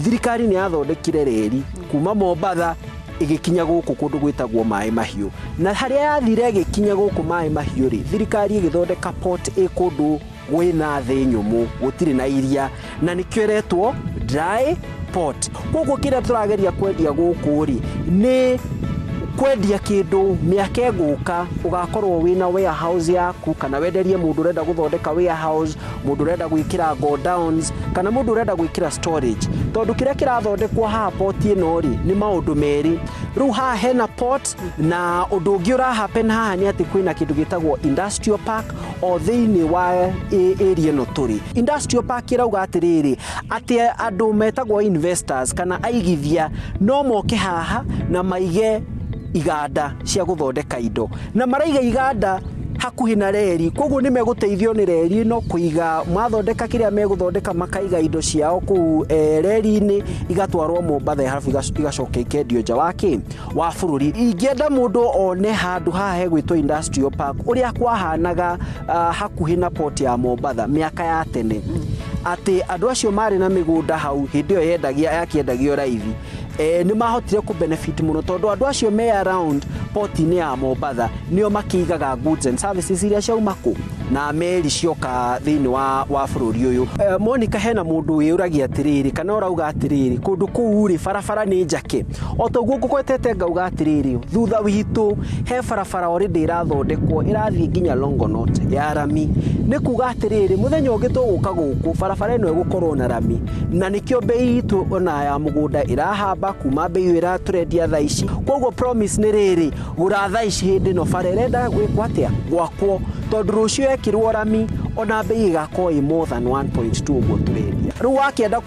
Speaker 3: thirikari nĩ yathondekire reri kuma Mombatha ĩgĩkinya gũkũ kũndũ gwĩtagwo Maĩ Mahiũ, na harĩa yathire ĩgĩkinya gũkũ Maĩ Mahiũ rĩ, thirikari ĩgĩthondeka port ĩ kũndũ gwĩna thĩ nyũmũ, gũtirĩ na iria, na nĩkĩo ĩretwo dry port. Koguo kĩrĩa tũrageria kwendia gũkũ rĩ, nĩ kwendia kĩndũ mĩaka ĩgũka ũgakorwo wĩna warehouse yaku, kana wenderie mũndũ ũrenda gũthondeka warehouse, mũndũ ũrenda gwĩkĩra godowns, kana mũndũ ũrenda gwĩkĩra storage. Tondũ kĩrĩa kĩrathondekwo haha port ĩno rĩ, nĩ maũndũ merĩ. Rĩu haha hena port, na ũndũ ũngĩ ũra happen haha nĩ atĩ kwĩna kĩndũ gĩtagwo industrial park o thĩinĩ wa area ĩno tũrĩ. Industrial park ĩrauga atĩrĩrĩ, atĩ andũ metagwo investors kana aigithia no moke haha na maige iganda cia gũthondeka indo, na maraiga iganda hakuhĩ na reri, koguo nĩ megũteithio nĩ reri ĩno kũiga, mathondeka kĩrĩa megũthondeka makaiga indo ciao kũu reri-inĩ, igatwarwo Mombatha harabu igacoka ikendio nja wa kĩ wa bũrũri. Ingĩenda mũndũ one handũ haha hegwĩtwo industrial park ũrĩa kwahanaga hakuhĩ na port ya Mombatha mĩaka ya tene, atĩ andũ acio marĩ na mĩgũnda hau hĩndĩ ĩyo yakĩendagio raithi, nĩ mahotire kũ benefit mũno tondũ andũ acio me around port-inĩ ya Mombatha nĩo makĩigaga goods and services iria ciauma kũ na meri cioka thĩinĩ wa bũrũri ũyũ. Monica, hena mũndũ wĩyũragia atĩrĩrĩ, kana ũrauga atĩrĩrĩ, kũndũ kũu rĩ barabara nĩ njake. O ta ũguo ngũgwetete ngauga atĩrĩrĩ, thutha witũ he barabara already ĩrathondekwo ĩrathiĩ nginya Longonot ya rami. Nĩ kuga atĩrĩrĩ, mũthenya ũngĩ tũgũka gũkũ barabara ĩno ĩgũkorwo na rami, na nĩkĩo bei itũ ona ya mũgũnda ĩrahamba kuma bei ĩyo ĩratũrendia thaa ici. Koguo promise nĩ rĩrĩ, gũra thaa ici hĩndĩ ĩno bara ĩrenda gwĩkwo atĩa, gwakwo, tondũ rũciũ yekĩrwo rami ona bei ĩgakorwo ĩ more than 1.2 ũguo tũrendia. Rĩu wakĩenda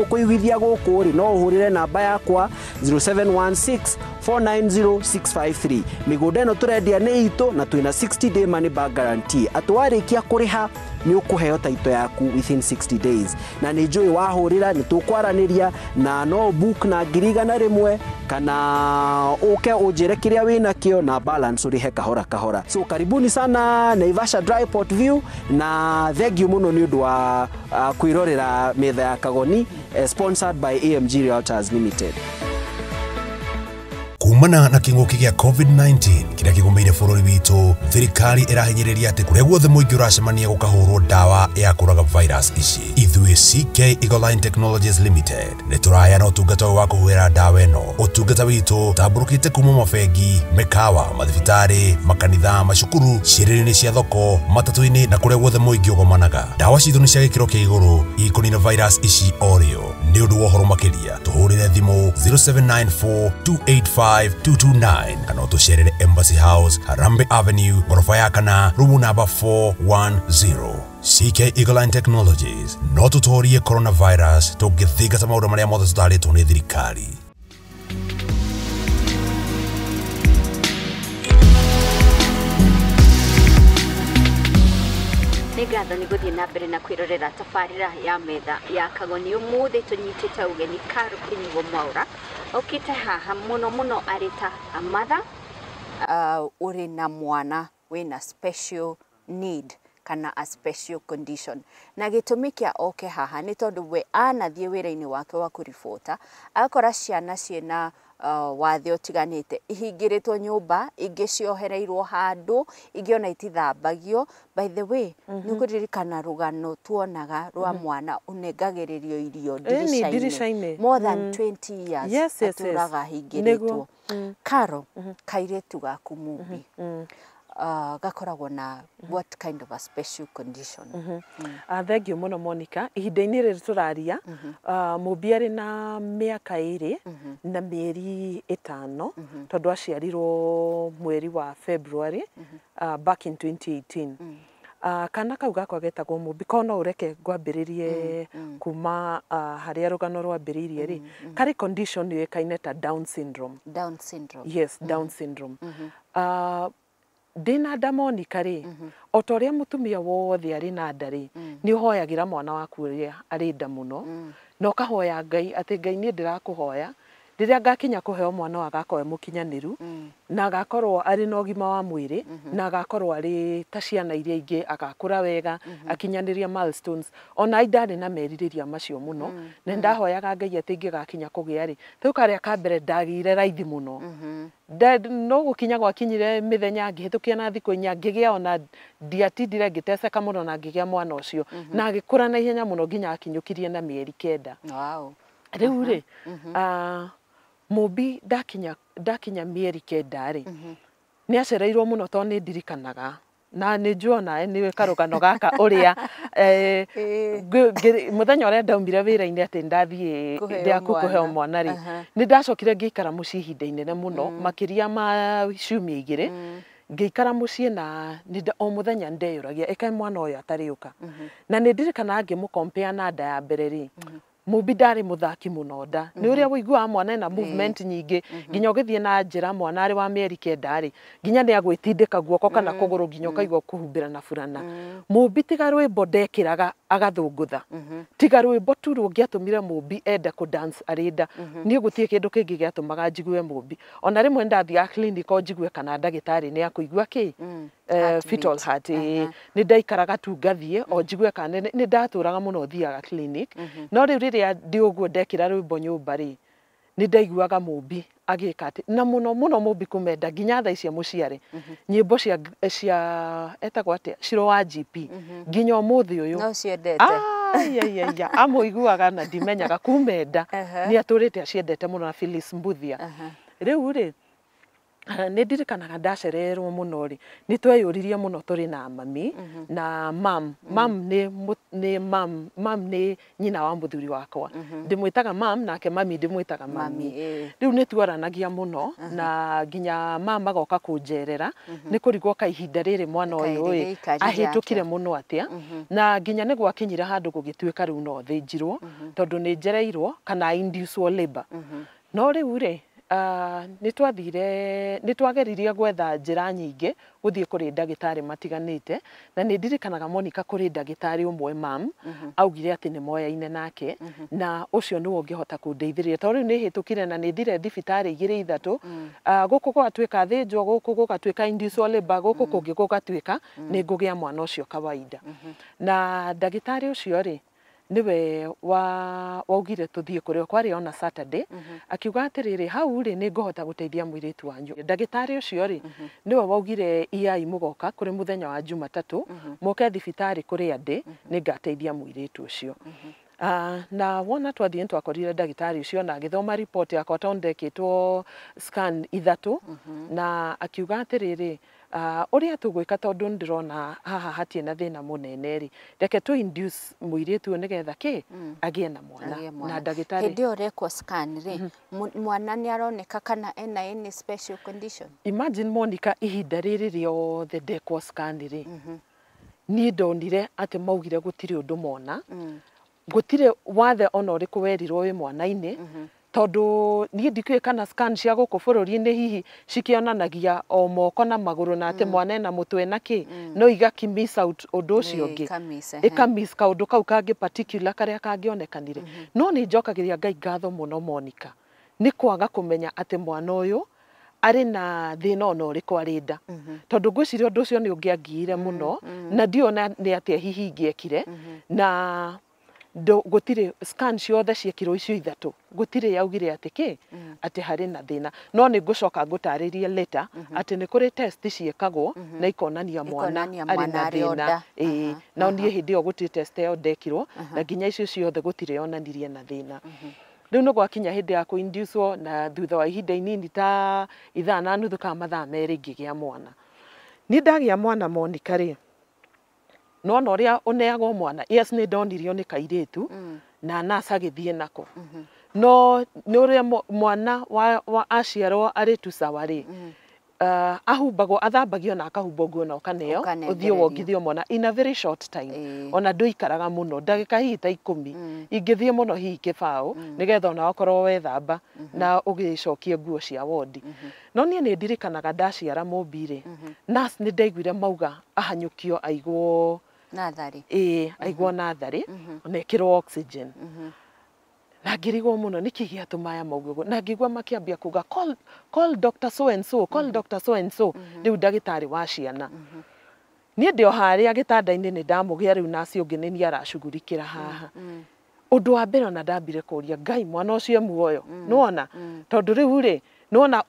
Speaker 3: kũiguithia gũkũ rĩ, no ũhũrĩre namba yakwa 0716 490 653. Mĩgũnda ĩno tũrendia nĩ itũ na twĩna 60 day money back guarantee, atĩ warĩkia kũrĩha nĩ ũkũheo taito yaku within 60 days. Na nĩ njũĩ wahũrĩra nĩ tũkwaranĩria, na no book na 100,000 kana ũke ũnjĩre kĩrĩa wĩnakĩo na balance ũrĩhe kahora kahora. So karibuni sana Naivasha Dry Port View, na thank you mũno nĩ ũndũ wa kwĩrorera metha ya Kagoni, sponsored by AMG Realtors Limited.
Speaker 4: Kumana na kĩng'ũki gĩa COVID-19 kĩrĩa kĩgũmĩire bũrũri witũ, thirikari ĩrahinyĩrĩria atĩ kũrĩa guothe mũingĩ ũracemania gũkahũrwo ndawa ya kũraga virus ici. Ithuĩ CK Eagleline Technologies Limited nĩ tũraheana ũtungata ũyũ wa kũhuhĩra ndawa ĩno. Ũtungata witũ tambũrũkĩte kuma mabengi, mĩkawa, mathibitarĩ, makanitha, macukuru, ciĩrĩrĩ-inĩ cia thoko, matatũ-inĩ na kũrĩa guothe mũingĩ ũgomanaga. Ndawa citũ nĩ cia gĩkĩro kĩa igũrũ ikũnina virus ici o rĩo. Nĩ ũndũ wa ũhoro makĩria tũhũrĩre thimũ 0794 285 229 kana ũtũcerere Embassy House, Harambee Avenue, ghorofa ya kana, room number 410. CK Eagleline Technologies no tũtorie coronavirus tũngĩthingata maũndũ marĩa mothe tũtarĩtwo nĩ thirikari.
Speaker 1: Nĩ ngatho nĩ gũthiĩ na mbere na kwĩrorera tabarĩra ya metha ya Kagoni. Ũmũthĩ tũnyitĩte ũgeni Caro Kĩnyugo Mwaũra, okĩte haha mũno mũno arĩ ta mother ũrĩ na mwana wĩna special need kana a special condition, na gĩtũmi kĩa oke haha nĩ tondũ we anathiĩ wĩra-inĩ wake wa kũribota agakora ciana ciĩna wathe ũtiganĩte, ihingĩrĩtwo nyũmba, ingĩ ciohereirwo handũ, ingĩ ona itithambagio. By the way, nĩ ũkũririkana rũgano tuonaga rwa mwana ũnengagĩrĩrio irio ndirica-inĩ more than 20 years, atũraga ahingĩrĩtwo. Caro, kairĩtu gaku Mumbi, Gakoragwo na what kind of a special condition?
Speaker 2: Thank you mũno Monica. Ihinda-inĩ rĩrĩ tũraria, Mũmbi arĩ na mĩaka 2 na mĩeri 5, tondũ aciarirwo mweri wa February, back in 2018. Kana kau gakwa getagwo Mũmbi. Ko no ũreke ngwambĩrĩrie kuma harĩa rũgano rwambĩrĩirie rĩ, karĩ condition yũĩkaine ta Down syndrome.
Speaker 1: Down syndrome.
Speaker 2: Yes, Down syndrome. Ndĩna nda Monica rĩ, o ta ũrĩa mũtumia wothe arĩ na nda rĩ, nĩ ũhoyagĩra mwana waku ũrĩa arĩ nda mũno, na ũkahoya Ngai atĩ Ngai niĩ ndĩrakũhoya rĩrĩa ngakinya kũheo mwana ũyũ agakorwo e mũkinyanĩru, na agakorwo arĩ na ũgima wa mwĩrĩ, na agakorwo arĩ ta ciana iria ingĩ, agakũra wega, akinyanĩria milestones. Ona ai ndarĩ na merirĩria macio mũno, na nĩndahoyaga Ngai atĩ ingĩgakinya kũgĩa rĩ, rĩu karĩa ka mbere ndagĩire raithi mũno. No gũkinya gwakinyire mĩthenya ngĩhĩtũkia na thikũ 4 ngĩgĩa, ona ndiatindire ngĩteceka mũno na ngĩgĩa mwana ũcio, na agĩkũra na ihenya mũno nginya akinyũkirie na mĩeri 9.
Speaker 1: Wow.
Speaker 2: Rĩu rĩ, Mũmbi ndakinya mĩeri 9 rĩ, nĩ acereirwo mũno tondũ nĩ ndirikanaga na nĩ njũĩ onawe nĩ karũgano gaka ũrĩa mũthenya ũrĩa ndaumire wĩra-inĩ atĩ ndathiĩ ndĩaku kũheo mwana rĩ, nĩ ndacokire ngĩikara mũciĩ ihinda inene mũno, makĩria ma ciumia 2. Ngĩikara mũciĩ na o mũthenya ndeyũragia ĩkaĩ mwana ũyũ atarĩũka. Na nĩ ndirikanaga ngĩmũkompea na nda ya mbere rĩ, Mũmbi ndarĩ mũthaki mũno nda. Nĩ ũrĩa ũiguaga mwana ena movement nyingĩ, nginya ũgĩthiĩ na njĩra mwana arĩ wa mĩeri 9 rĩ, nginya nĩ agwĩtindĩka guoko kana kũgũrũ nginya ũkaigua kũhumbĩra na burana. Mũmbi tiga rwĩmbo ndekĩraga agathũngũtha. Tiga rwĩmbo tu rũngĩatũmire Mũmbi ende kũ dance arĩ nda. Niĩ gũtirĩ kĩndũ kĩngĩ gĩatũmaga njigue Mũmbi. Ona rĩmwe ndathiaga clinic o njigue kana ndagĩtarĩ nĩ akũigua kĩ fetal heart. Nĩ ndaikaraga tu ngathiĩ o njigue kana nĩ ndatũraga mũno thiaga clinic. No rĩu rĩrĩa ndĩ ũguo ndekĩra rwĩmbo nyũmba rĩ, nĩ ndaiguaga Mũmbi agĩka atĩ, na mũno mũno Mũmbi kũmenda nginya thaa ici mũciare. Nyĩmbo cia etagwo atĩa, Shiro wa GP, nginya ũmũthĩ ũyũ.
Speaker 1: No ciendete.
Speaker 2: Ai, amũiguaga na ndimenyaga kumenda. Nĩ atũrĩte aciendete mũno na Phyllis Mbuthia. Rĩu rĩ, nĩ ndirikanaga ndacererwo mũno rĩ, nĩ tweyũririe mũno tũrĩ na mami na mam. Mam nĩ mam, mam nĩ nyina wa mũthuri wakwa. Ndĩmwĩtaga mam nake mami ndĩmwĩtaga mami. Rĩu nĩ twaranagia mũno na nginya mam agoka kũnjerera, nĩ kũrigwo ka ihinda rĩrĩ mwana ũyũ ĩ ahĩtũkire mũno atĩa, na nginya nĩ gwakinyire handũ gũgĩtuĩka rĩu no thĩnjirwo tondũ nĩ njereirwo kana induce labor. No rĩu rĩ, nĩ twathiire, nĩ twageririe gwetha njĩra nyingĩ gũthiĩ kũrĩ ndagĩtarĩ matiganĩte, na nĩ ndirikanaga Monica kũrĩ ndagĩtarĩ ũmwe mam augire atĩ nĩ moyaine nake, na ũcio nĩwe ũngĩhota kũndeithĩrĩria tondũ rĩu nĩ hĩtũkire na nĩ thire thibitarĩ 2 3, gũkũ gũgatuĩka thĩnjwo, gũkũ gũgatuĩka induce labor, gũkũ kũngĩ gũgatuĩka nĩ ngũgĩa mwana ũcio kawaida. Na ndagĩtarĩ ũcio rĩ, nĩwe waugire tũthiĩ kũrĩ o kwarĩ ona Saturday, akiuga atĩrĩrĩ, hau rĩ nĩ ngũhota gũteithia mũirĩtu wanyu. Ndagĩtarĩ ũcio rĩ, nĩwe waugire iai mũgoka kũrĩ mũthenya wa Jumatatũ, mũke thibitarĩ kũrĩa ndĩ, nĩ ngateithia mũirĩtu ũcio. Na wona twathiĩ nĩ twakorire ndagĩtarĩ ũcio na agĩthoma report yakwa tondũ ndekĩtwo scan 3, na akiuga atĩrĩrĩ, ũrĩa tũgwĩka tondũ ndĩrona haha hatirĩ na thĩna mũnene rĩ, reke tũ induce mũirĩtu ũyũ nĩgetha kĩ agĩe na mwana. Na ndagĩtarĩ
Speaker 1: hĩndĩ ĩyo ũrekwo scan rĩ, mwana nĩ aroneka kana ena any special condition?
Speaker 2: Imagine Monica, ihinda rĩrĩ rĩothe ndekwo scan rĩ, niĩ ndonire atĩ maugire gũtirĩ ũndũ mona, gũtirĩ wathe ona ũrĩkũ werirwo wĩ mwana-inĩ, tondũ niĩ ndikĩũĩ kana scan cia gũkũ bũrũri-inĩ hihi cikĩonanagia o moko na magũrũ na atĩ mwana ena mũtwe na kĩ, no igaki miss out ũndũ ũcio ũngĩ, ĩka miss kaũndũ kau kangĩ particular karĩa kangĩonekanire. No nĩ njokagĩria Ngai ngatho mũno Monica, nĩ kwaga kũmenya atĩ mwana ũyũ arĩ na thĩna ona ũrĩkũ arĩ nda, tondũ ngwĩciria ũndũ ũcio nĩ ũngĩangiire mũno, na ndiona nĩ atĩa hihi ingĩekire. Na gũtirĩ scan ciothe ciekirwo icio 3, gũtirĩ yaugire atĩ kĩ atĩ harĩ na thĩna. No nĩ ngũcoka ngũtarĩrie later atĩ nĩ kũrĩ test ciĩkagwo na ikonania mwana arĩ na thĩna. Ĩĩ, no niĩ hĩndĩ ĩyo gũtirĩ test ĩyo ndekirwo, na nginya icio ciothe gũtirĩ yonanirie na thĩna. Rĩu nĩ gwakinya hĩndĩ ya kũ-induce, na thutha wa ihinda inini ta ithaa na nuthu kana mathaa 2 ngĩgĩa mwana. Niĩ ndagĩa mwana Monica rĩ, nona ũrĩa ũneagwo mwana, yes nĩ ndonirio nĩ kairĩtu na nurse agĩthiĩ nako, no nĩ ũrĩa mwana wa aciarwo arĩ tu sawa rĩ, ahumbagwo, athambagio na akahumbwo nguo na ũkaneo ũthiĩ wongithio mwana in a very short time. Ona ndũikaraga mũno, ndagĩka hihi ta 10, ingĩthiĩ mũno hihi kĩbaũ, nĩgetha ona okorwo wethamba na ũgĩcokie nguo cia wondi. No niĩ nĩ ndirikanaga ndaciara Mũmbi rĩ, nurse nĩ ndaiguire mauga ahanyũkio aigwo
Speaker 1: natharĩ.
Speaker 2: Ĩĩ, aigwo natharĩ na ĩkĩrwo oxygen. Na ngĩrigwo mũno nĩkĩ gĩatũma aya mauge ũguo, na ngĩigua makĩambia kuga call doctor so and so, call doctor so and so, rĩu ndagĩtarĩ wa ciana. Niĩ ndĩ o harĩa gĩtanda-inĩ nĩ ndamũgĩa rĩu nurse ũngĩ nĩ niĩ aracugurikĩra haha. Ũndũ wa mbere ona ndambire kũria Ngai mwana ũcio e muoyo, nĩwona? Tondũ rĩu rĩ, nĩwona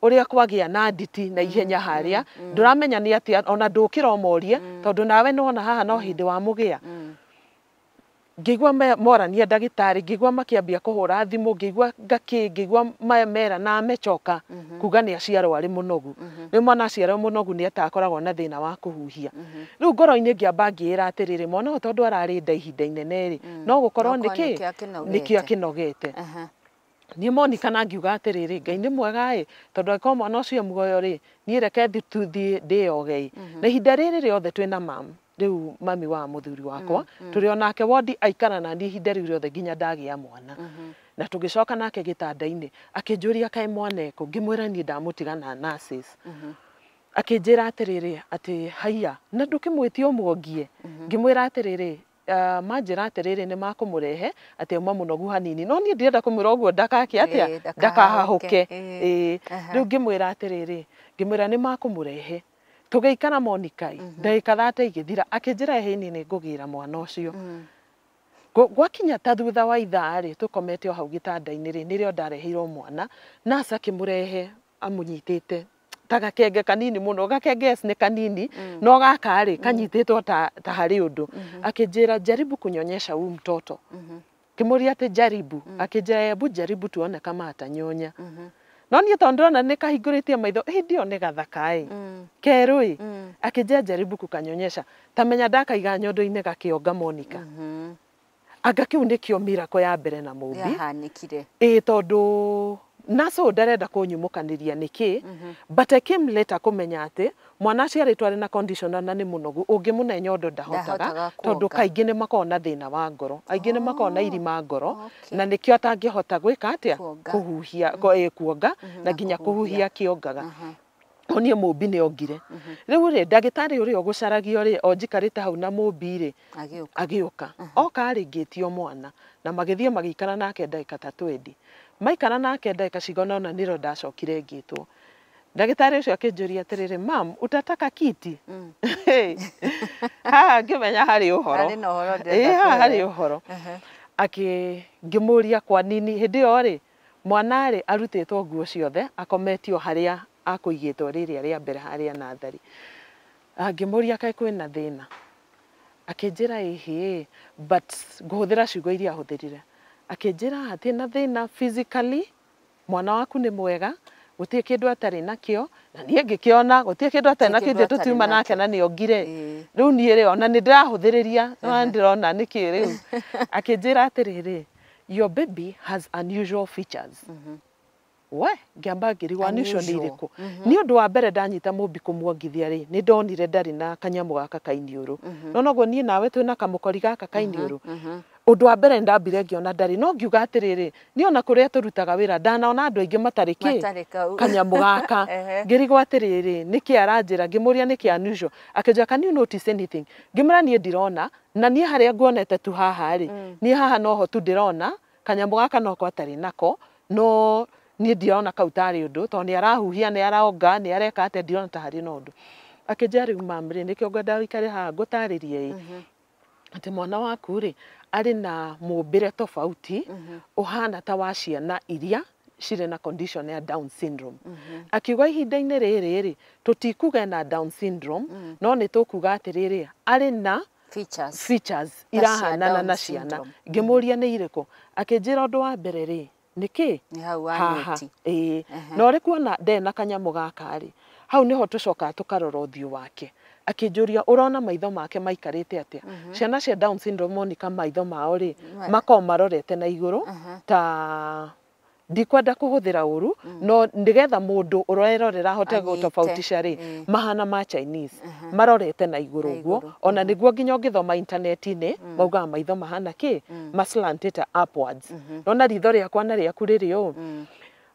Speaker 2: ũrĩa kwagĩa na nditi na ihenya harĩa, ndũramenya nĩ atĩa, ona ndũkĩra ũmorie, tondũ nawe nĩwona haha no hĩndĩ wamũgĩa. Ngĩigua morania ndagĩtarĩ, ngĩigua makĩambia kũhũra thimũ, ngĩigua ngakĩ, ngĩigua mera na amechoka kuga nĩ aciarwo arĩ mũnogu. Rĩu mwana aciarwo mũnogu nĩ atakoragwo na thĩna wa kũhuhia. Rĩu ngoro-inĩ ngĩamba ngĩĩra atĩrĩrĩ, mwana ũyũ tondũ ararĩ nda ihinda inene rĩ, no gũkorwo nĩkĩ nĩkĩo akĩnogete. Niĩ Monica na ngiuga atĩrĩrĩ, Ngai nĩ mwega ĩ, tondũ angĩkorwo mwana ũcio muoyo rĩ, niĩ reke thiĩ ndĩyoge ĩ. Na ihinda rĩrĩ rĩothe twĩna mam, rĩu mami wa mũthuri wakwa, tũrĩ onake wondi aikara na niĩ ihinda rĩu rĩothe nginya ndagĩa mwana. Na tũgĩcoka nake gĩtanda-inĩ, akĩnjũria kaĩ mwana ekũ, ngĩmwĩra niĩ ndamũtiga na nurses. Akĩnjĩra atĩrĩrĩ, atĩ haiya, na ndũkĩmwĩtie ũmuongie. Ngĩmwĩra atĩrĩrĩ, manjĩra atĩrĩrĩ nĩ makũmũrehe atĩ auma mũnogu hanini, no niĩ ndirenda kũmwĩra ũguo ndakake atĩa, ndakahahũke. Rĩu ngĩmwĩra atĩrĩrĩ, ngĩmwĩra nĩ makũmũrehe. Tũgĩikara Monica ndagĩka 30 igĩthira, akĩnjĩra ĩhĩ nĩ ngũgĩra mwana ũcio. Gwakinya ta thutha wa ithaa rĩ, tũkomete o hau gĩtanda-inĩ rĩ, nĩrĩo ndareheirwo mwana, nurse akĩmũrehe amũnyitĩte ta gakenge kanini mũno, gakenge nĩ kanini, no gaka rĩ kanyitĩtwo ta harĩ ũndũ. Akĩnjĩra jaribu kunyonyesha huyu mtoto. Ngĩmũria atĩ jaribu, akĩnjĩra hebu jaribu tuone kama atanyonya. No niĩ tondũ ndĩrona nĩ kahingũrĩtie maitho, hĩndĩ ĩyo nĩ gathaka ĩ, kerũ ĩ, akĩnjĩra jaribu kukanyonyesha. Ta menya ndakaiga nyondo-inĩ gakĩonga Monica. Anga kĩu nĩkĩo miracle ya mbere na Mũmbi.
Speaker 1: Yahanĩkire.
Speaker 2: Ĩĩ, tondũ nurse ũyũ ndarenda kũnyumũkanĩria nĩkĩ, but I came later kũmenya atĩ mwana aciarĩtwo arĩ na condition na nĩ mũnogu, ũngĩmũne nyondo ndahotaga, tondũ kaingĩ nĩ makoragwo na thĩna wa ngoro, aingĩ nĩ makoragwo na irima ngoro, na nĩkĩo atangĩhota gwĩka atĩa, kũhuhia, kuonga, na nginya kũhuhia akĩongaga. No niĩ Mũmbi nĩ ongire. Rĩu rĩ, ndagĩtarĩ ũrĩa ũgũcaragio rĩ, o njikarĩte hau na Mũmbi rĩ, agĩũka. Oka rĩ, ngĩtio mwana, na magĩthiĩ magĩikara nake ndagĩka ta 20. Maikara nake ndagĩka cigana ũna nĩrĩo ndacokire ngĩtwo. Ndagĩtarĩ ũcio akĩnjũria atĩrĩrĩ, mam, utataka kiti? Haha ngĩmenya harĩ ũhoro. Ĩĩ, haha harĩ ũhoro. Ngĩmũria kwa nini, hĩndĩ ĩyo rĩ, mwana rĩ arutĩtwo nguo ciothe, akometio harĩa akũigĩtwo rĩrĩa rĩa mbere harĩa natharĩ. Ngĩmũria kaĩ kwĩna thĩna. Akĩnjĩra ĩhĩ, but ngũhũthĩra ciugo iria ahũthĩrire. Akĩnjĩra hatirĩ na thĩna physically, mwana waku nĩ mwega, gũtirĩ kĩndũ atarĩ nakĩo, na niĩ ngĩkĩona gũtirĩ kĩndũ atarĩ nakĩo, ithuĩ tũtiuma nake na nĩ ongire. Rĩu niĩ rĩ, ona nĩ ndĩrahũthĩrĩria, na ndĩrona nĩkĩ rĩu. Akĩnjĩra atĩrĩrĩ, your baby has unusual features. We, ngĩamba ngĩrigwo unusual nĩ irĩkũ. Nĩ ũndũ wa mbere ndanyita Mũmbi kũmuongithia rĩ, nĩ ndonire ndarĩ na kanyamũ gaka kainiũrũ. No noguo niĩ nawe twĩna kamũkori gaka kainiũrũ. Ũndũ wa mbere ndambire ngĩona ndarĩ, no ngiuga atĩrĩrĩ, niĩ ona kũrĩa tũrutaga wĩra ndanaona andũ aingĩ matarĩ kĩ kanyamũ gaka. Ngĩrigwo atĩrĩrĩ, nĩkĩ aranjĩra, ngĩmũria nĩkĩ unusual. Akĩnjĩra can you notice anything? Ngĩmwĩra niĩ ndirona, na niĩ harĩa nguonete tu haha rĩ, niĩ haha noho tu ndĩrona kanyamũ gaka noko atarĩ nako, no niĩ ndirona kau tarĩ ũndũ, tondũ nĩ arahuhia, nĩ aronga, nĩ areka atĩa, ndirona ta harĩ na ũndũ. Akĩnjĩra rĩu mam rĩ, nĩkĩo ngwenda ũikare haha ngũtarĩrie ĩ, atĩ mwana waku rĩ arĩ na mũmbĩre tofauti, ũhana ta wa ciana iria cirĩ na condition ya Down syndrome. Akiuga ihinda-inĩ rĩrĩ rĩ, tũtikuga ena Down syndrome, no nĩ tũkuga atĩrĩrĩ, arĩ na features irahanana na ciana. Ngĩmũria nĩ irĩkũ? Akĩnjĩra ũndũ wa mbere rĩ, nĩkĩ?
Speaker 1: Nĩ hau wa noti.
Speaker 2: Ĩĩ. Na ũrĩ kuona ndarĩ na kanyamũ gaka rĩ, Hau nĩho tũcokaga tũkarora ũthiũ wake. Akĩnjũria ũrona maitho make maikarĩte atĩa. Ciana cia Down syndrome Monica maitho mao rĩ makoragwo marorete na igũrũ ta ndikwenda kũhũthĩra ũru no nĩgetha mũndũ ũrerorera ahote
Speaker 1: Anyite.
Speaker 2: gũtofautisha rĩ mahana ma Chinese marorete na igũrũ ũguo. Ona nĩguo nginya ũngĩthoma intaneti-inĩ maugaga maitho mahana kĩ maslantĩte upwards. Nona ritho rĩakwa na rĩaku rĩrĩ ũũ.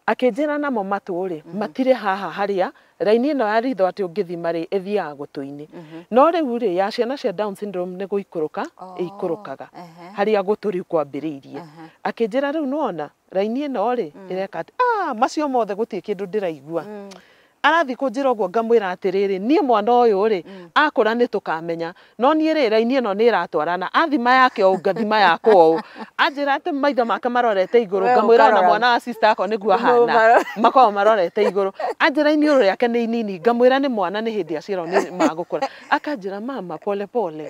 Speaker 2: Akĩnjĩra namo matũ rĩ matirĩ haha harĩa raini ĩno ya ritho atĩ ũngĩthima rĩ ĩthiaga gũtũ-inĩ. No rĩu rĩ ya ciana cia Down syndrome nĩ gũikũrũka ĩikũrũkaga harĩa gũtũ rĩu kwambĩrĩirie. Akĩnjĩra rĩu nĩwona raini ĩno rĩ ĩreka atĩ macio mothe gũtirĩ kĩndũ ndĩraigua. Arathiĩ kũnjĩra ũguo ngamwĩra atĩrĩrĩ niĩ mwana ũyũ rĩ akũra nĩ tũkamenya no niĩ rĩ raini ĩno nĩ ĩratwarana athima yake ũũ ngathima yakwa ũũ. Anjĩra atĩ maitho make marorete igũrũ ngamwĩra ona mwana wa sister yakwa nĩguo ahana makoragwo marorete igũrũ. Anjĩra iniũrũ rĩake nĩ inini ngamwĩra nĩ mwana nĩ hĩndĩ aciarwo nĩ magũkũra. Akanjĩra mama pole pole.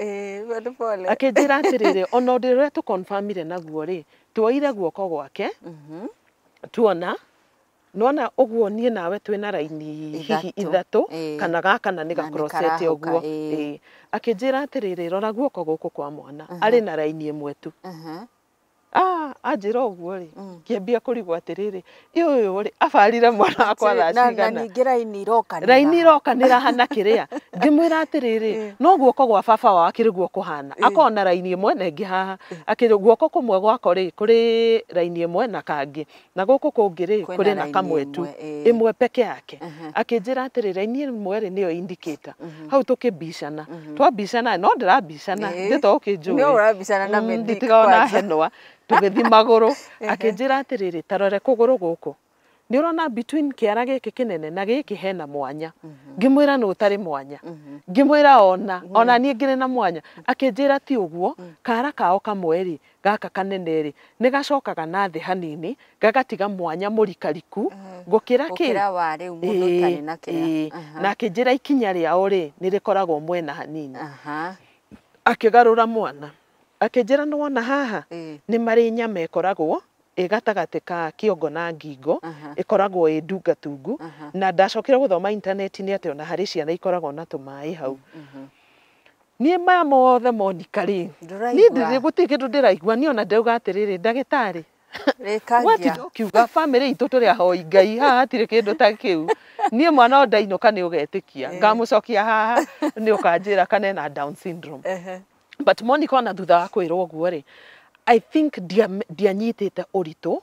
Speaker 2: Akĩnjĩra atĩrĩrĩ ona ũndũ ũrĩa tũconfirmire naguo rĩ tuoire guoko gwake tuona nona ũguo niĩ nawe twĩna raini hihi ithatũ kana gaka na nĩ gakrocete ũguo. Akĩnjĩra atĩrĩrĩ rora guoko gũkũ kwa mwana arĩ na raini ĩmwe tu. Anjĩra ũguo rĩ ngĩambia kũrigwo atĩrĩrĩ ũyũ rĩ abarire mwana wakwa thaa cigana.
Speaker 1: Na ningĩ raini irokanĩra.
Speaker 2: Raini irokanĩra hana kĩrĩa. Ngĩmwĩra atĩrĩrĩ no guoko gwa baba wao akĩrĩ guo kũhana akorwo na raini ĩmwe na ĩngĩ haha. Akĩrĩ guoko kũmwe gwako rĩ kũrĩ raini ĩmwe na kangĩ na gũkũ kũngĩ rĩ kũrĩ na kamwe tu ĩmwe peke yake. Akĩnjĩra atĩrĩ raini ĩmwe rĩ nĩyo indicator. Hau tũkĩmbicana twambicana no ndĩrambicana ndĩ ũkĩnjũĩ.
Speaker 1: Nĩ ũrambicana na Medic
Speaker 2: nditigaga ona henwa. Tũgĩthiĩ magũrũ. Akĩnjĩra atĩrĩrĩ tarore kũgũrũ gũkũ nĩ ũrona between kĩara gĩkĩ kĩnene na gĩkĩ hena mwanya. Ngĩmwĩra nũ ũtarĩ mwanya. Ngĩmwĩra ona niĩ ngĩrĩ na mwanya. Akĩnjĩra ti ũguo kara kao kamwe rĩ gaka kanene rĩ nĩ gacokaga na thĩ hanini gagatiga mwanya mũrikariku gũkĩra kĩ
Speaker 1: gũkĩra wa rĩu mũndũ ũtarĩ na kĩara.
Speaker 2: Na akĩnjĩra ikinya rĩao rĩ nĩ rĩkoragwo mwena hanini. Akĩgarũra mwana akĩnjĩra nĩ wona haha nĩ marĩ nyama ĩkoragwo ĩ gatagatĩ ka kĩongo na ngingo ĩkoragwo ĩ ndungatungu. Na ndacokire gũthoma intaneti-inĩ atĩ ona harĩ ciana ikoragwo na tũmaĩ hau. Niĩ maya mothe Monica rĩ niĩ ndĩrĩ gũtirĩ kĩndũ ndĩraigua niĩ ona ndauga atĩrĩrĩ ndagĩtarĩ watinda ũkiuga bamĩrĩ itũ tũrĩ ahoi Ngai haha hatirĩ kĩndũ ta kĩu. Niĩ mwana o ndainũka nĩ ũgetĩkia ngamũcokia haha nĩ ũkanjĩra kana ena Down syndrome. But Monica ona thutha wa kwĩrwo ũguo rĩ I think ndianyitĩte ũritũ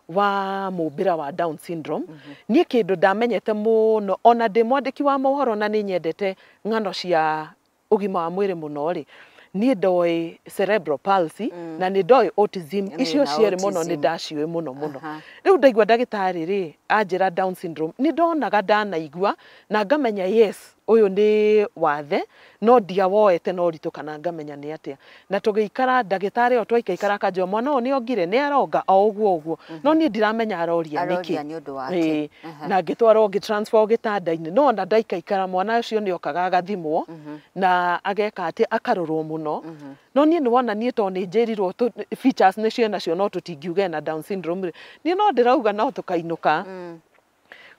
Speaker 2: wa mũmbĩra wa Down syndrome. Niĩ kĩndũ ndamenyete mũno ona ndĩ mwandĩki wa mohoro na nĩ nyendete ng'ano cia ũgima wa mwĩrĩ mũno rĩ niĩ ndoĩ cerebral palsy na nĩ ndoĩ autism icio cierĩ mũno nĩ ndaciũĩ mũno mũno. Rĩu ndaigua ndagĩtarĩ rĩ anjĩra Down syndrome nĩ ndonaga ndanaigua na ngamenya yes ũyũ nĩ wathe no ndiawoete na ũritũ kana ngamenya nĩ atĩa. Na tũgĩikara ndagĩtarĩ o twaikaikara akanjĩra mwana ũyũ nĩ ongire nĩ aronga o ũguo ũguo no niĩ ndiramenya aroria nĩkĩ. Na ngĩtwarwo ngĩtransfer gĩtanda-inĩ no ona ndaikaikara mwana ũcio nĩ okaga agathimwo na ageka atĩ akarorwo mũno. No niĩ nĩ wona niĩ tondũ nĩ njĩrirwo features nĩcio enacio no tũtingiuga ena Down syndrome rĩ niĩ no ndĩrauga no tũkainũka.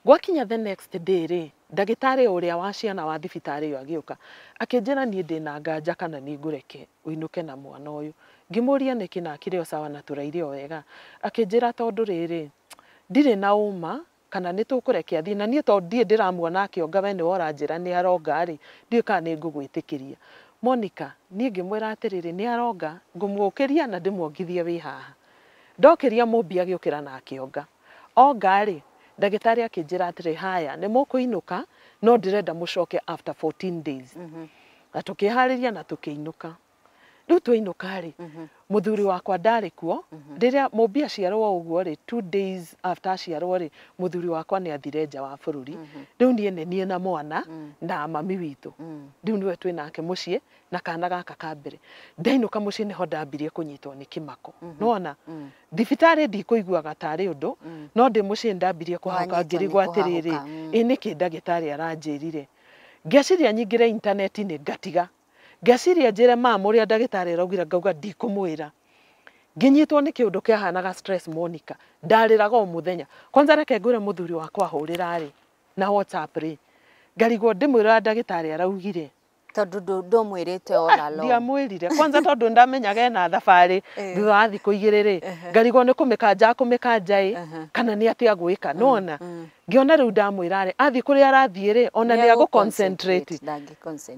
Speaker 2: Gwakinya the next day rĩ ndagĩtarĩ ũrĩa wa ciana wa thibitarĩ ĩyo agĩũka akĩnjĩra niĩ ndĩna nganja kana nĩ ngũreke ũinũke na mwana ũyũ. Ngĩmũria nĩkĩ na akĩrĩ o sawa na tũraire o wega. Akĩnjĩra tondũ rĩrĩ ndirĩ na ũma kana nĩ tũkũreke athiĩ na niĩ tondũ ndiĩ ndĩramuona akĩonga we nĩwe ũranjĩra nĩ aronga rĩ ndiũĩ kana nĩ ngũgwĩtĩkĩria. Monica niĩ ngĩmwĩra atĩrĩrĩ nĩ aronga ngũmũũkĩria na ndĩmuongithie wĩ haha. Ndokĩria Mũmbi agĩũkĩra na akĩonga. Onga rĩ ndagĩtarĩ akĩnjĩra atĩrĩ haya nĩ mũkũinũka no ndĩrenda mũcoke after 14 days. Na tũkĩharĩria na tũkĩinũka. Rĩu twainũka rĩ mũthuri wakwa ndarĩ kuo rĩrĩa Mũmbi aciarwo ũguo rĩ 2 days after aciarwo rĩ mũthuri wakwa nĩ athire nja wa bũrũri. Rĩu niĩ nĩ niĩ na mwana na mami witũ rĩu nĩwe twĩ nake mũciĩ na kana gaka ka mbere. Ndainũka mũciĩ nĩho ndambirie kũnyitwo nĩ kĩmako. Nĩwona thibitarĩ ndikũiguaga tarĩ ũndũ no ndĩ mũciĩ ndambirie kũhaka ngĩrigwo atĩrĩrĩ ĩ nĩkĩ ndagĩtarĩ aranjĩrire. Ngeciria nyingĩre intaneti-inĩ ngatiga. Ngeciria njĩre mama ũrĩa ndagĩtarĩ araugire ngauga ndikũmwĩra. Ngĩnyitwo nĩ kĩũndũ kĩahanaga stress Monica. Ndarĩraga o mũthenya. Kwanza reke ngwĩre mũthuri wakwa ahũrĩra rĩ na WhatsApp rĩ Ngarigwo ndĩmwĩra ndagĩtarĩ araugire.
Speaker 1: Tondũ ndũmwĩrĩte all along.
Speaker 2: Ndiamwĩrire kwanza tondũ ndamenyaga ena thabarĩ thutha wa thikũ igĩrĩ rĩ, ngarigwo nĩ kũmĩkanja akũmĩkanja ĩ kana nĩ atĩa gwĩka. Nona ngĩona rĩu ndamwĩra rĩ, athiĩ kũrĩa arathiĩ rĩ, ona nĩ agũ concentrate.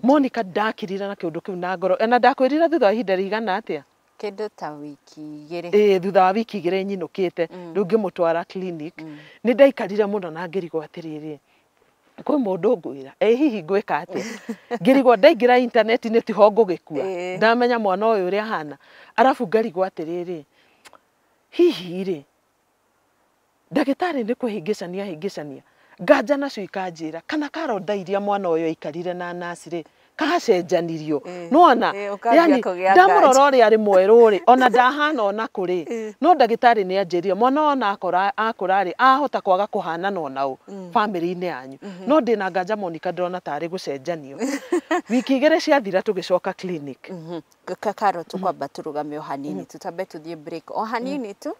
Speaker 2: Monica ndakirire na kĩũndũ kĩu na ngoro, na ndakwĩrire thutha wa ihinda rĩigana atĩa?
Speaker 1: Kĩndũ ta wiki igĩrĩ.
Speaker 2: Ĩĩ, thutha wa wiki igĩrĩ nyinũkĩte, rĩu ngĩmũtwara clinic. Nĩ ndaikarire mũno na ngĩrigwo atĩrĩrĩ, kwĩ mũndũ ngwĩra, ĩ hihi ngwĩka atĩa? Ngĩrigwo ndaingĩra intaneti-inĩ tiho ngũgĩkua, ndamenya mwana ũyũ ũrĩa ahana. Arabu ngarigwo atĩrĩrĩ, hihi rĩ, ndagĩtarĩ nĩ kũhĩngĩcania ahĩngĩcania. Nganja nacio ikanjĩra, kana karonda iria mwana ũyũ aikarire na nurse rĩ, kacenjanirio. Nĩwona?
Speaker 1: Ũkambia kũgĩa
Speaker 2: Ndamũrora ũrĩa arĩ mwerũ rĩ, ona ndahana ona kũrĩ. No ndagĩtarĩ nĩ anjĩrire, mwana ona akũra rĩ, ahota kwaga kũhanana ona ũ bamĩrĩ-inĩ yanyu. No ndĩna nganja Monica ndĩrona tarĩ gũcenjanio. Wiki igĩrĩ ciathira tũgĩcoka clinic.
Speaker 1: Karo tũkwamba tũrũgame o hanini, tũtambe tũthiĩ break o hanini tu.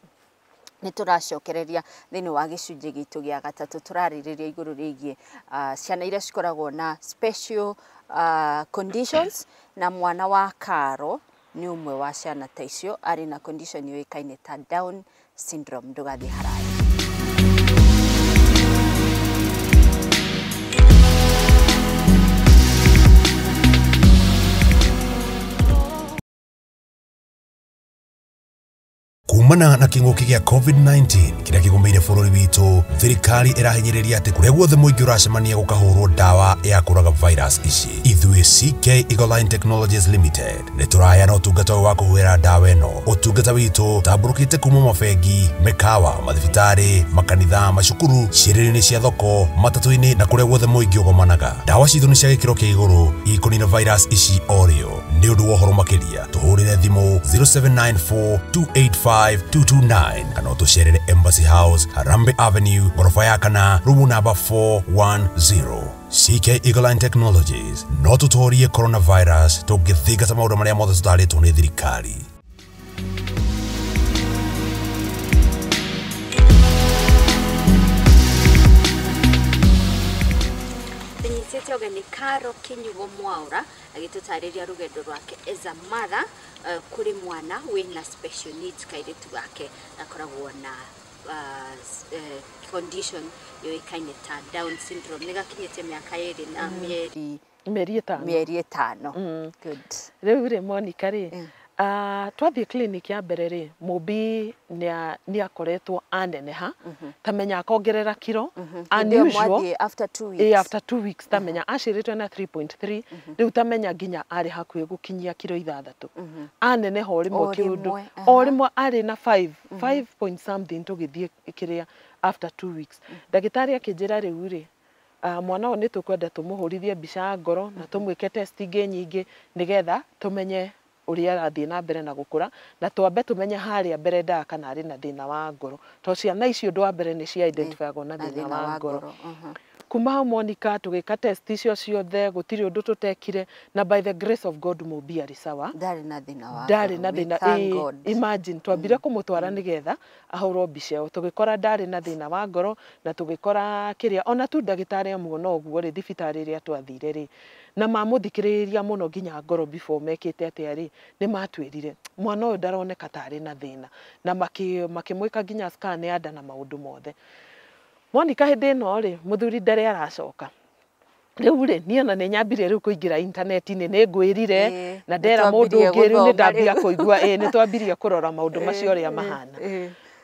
Speaker 1: Nĩ tũracokereria thĩinĩ wa gĩcunjĩ gitũ gĩa gatatũ, tũrarĩrĩria igũrũ rĩgiĩ ciana iria cikoragwo na special conditions, na mwana wa Karo nĩ ũmwe wa ciana ta icio arĩ na condition yũĩkaine ta Down syndrome. Ndũgathiĩ haraya.
Speaker 4: Kumana na kĩng'ũki gĩa COVID-19 kĩrĩa kĩgũmĩire bũrũri witũ, thirikari ĩrahinyĩrĩria atĩ kũrĩa guothe mũingĩ ũracemania gũkahũrwo ndawa ya kũraga virus ici. Ithuĩ CK Eagleline Technologies Limited nĩ tũraheana ũtungata ũyũ wa kũhuhĩra ndawa ĩno. Ũtungata witũ tambũrũkĩte kuma mabengi, mĩkawa, mathibitarĩ, makanitha, macukuru, ciĩrĩro-inĩ cia thoko, matatũ-inĩ na kũrĩa guothe mũingĩ ũgomanaga. Ndawa citũ nĩ cia gĩkĩro kĩa igũrũ ikũnina virus ici o rĩo. Nĩ ũndũ wa ũhoro makĩria tũhũrĩre thimũ 0794 285 229 kana ũtũcerere Embassy House, Harambee Avenue, ghorofa ya kana, rumu namba 410. CK Eagleline Technologies no tũtorie coronavirus tũngĩthingata maũndũ marĩa mothe tũtarĩtwo nĩ thirikari.
Speaker 1: Tũnyitĩte ũgeni Karo Kinyugo Mwaura agĩtũtarĩria rũgendo rwake as a mother kũrĩ mwana wĩna special needs, kairĩtu gake akoragwo na condition yũĩkaine ta Down syndrome. Nĩ gakinyĩtie mĩaka ĩrĩ na mĩeri
Speaker 2: Mĩeri ĩtano.
Speaker 1: Mĩeri ĩtano. Good.
Speaker 2: Rĩu rĩ Monica rĩ, twathiĩ clinic ya mbere rĩ, Mũmbi nĩ akoretwo aneneha, ta menya akongerera kiro.
Speaker 1: Hĩndĩ ĩyo
Speaker 2: Unusual.
Speaker 1: mwathiĩ after 2
Speaker 2: Ĩ
Speaker 1: weeks.
Speaker 2: After 2 weeks, ta menya acirĩtwo na 3.3, rĩu ta menya nginya arĩ hakuhĩ gũkinyia kiro ithathatũ. Aneneha o rĩmwe
Speaker 1: O
Speaker 2: kĩũndũ.
Speaker 1: rĩmwe,
Speaker 2: O rĩmwe arĩ na 5 5 point something tũgĩthiĩ kĩrĩa after 2 weeks. Ndagĩtarĩ akĩnjĩra rĩu rĩ, mwana ũyũ nĩ tũkwenda tũmũhũrithie mbica ya ngoro na tũmwĩke test ingĩ nyingĩ nĩgetha tũmenye ũrĩa arathiĩ na mbere na gũkũra, na twambe tũmenye harĩa mbere ndaa kana arĩ na thĩna wa ngoro, tondũ ciana icio ũndũ wa mbere nĩ cia identifyagwo na thĩna wa ngoro. Kuma hau Monica tũgĩka test icio ciothe, gũtirĩ ũndũ tũtekire, na by the grace of God Mũmbi arĩ sawa.
Speaker 1: Ndarĩ na thĩna wa
Speaker 2: Ndarĩ
Speaker 1: ngoro.
Speaker 2: na
Speaker 1: We
Speaker 2: thĩna.
Speaker 1: thank
Speaker 2: Ĩĩ,
Speaker 1: God.
Speaker 2: Imagine twambire kũmũtwara nĩgetha ahũrwo mbica ĩyo, tũgĩkora ndarĩ na thĩna wa ngoro, na tũgĩkora kĩrĩa ona tu ndagĩtarĩ amuona ũguo rĩ, thibitarĩ ĩrĩa twathire rĩ, na mamũthikĩrĩria mũno nginya ngoro before mekĩte atĩa rĩ, nĩ matwĩrire mwana ũyũ ndaroneka ta arĩ na thĩna, na makĩmwĩka nginya scan ya nda na maũndũ mothe. Monica hĩndĩ ĩno rĩ, mũthuri ndarĩ aracoka. Rĩu rĩ, niĩ ona nĩ nyambirie rĩu kũingĩra intaneti-inĩ, nĩ ngwĩrire na ndera mũndũ
Speaker 1: nĩtwambirie
Speaker 2: ũngĩ rĩu nĩ
Speaker 1: gũthoma
Speaker 2: ndambia
Speaker 1: rĩu.
Speaker 2: Kũigua ĩĩ nĩ twambirie kũrora maũndũ macio ũrĩa mahana.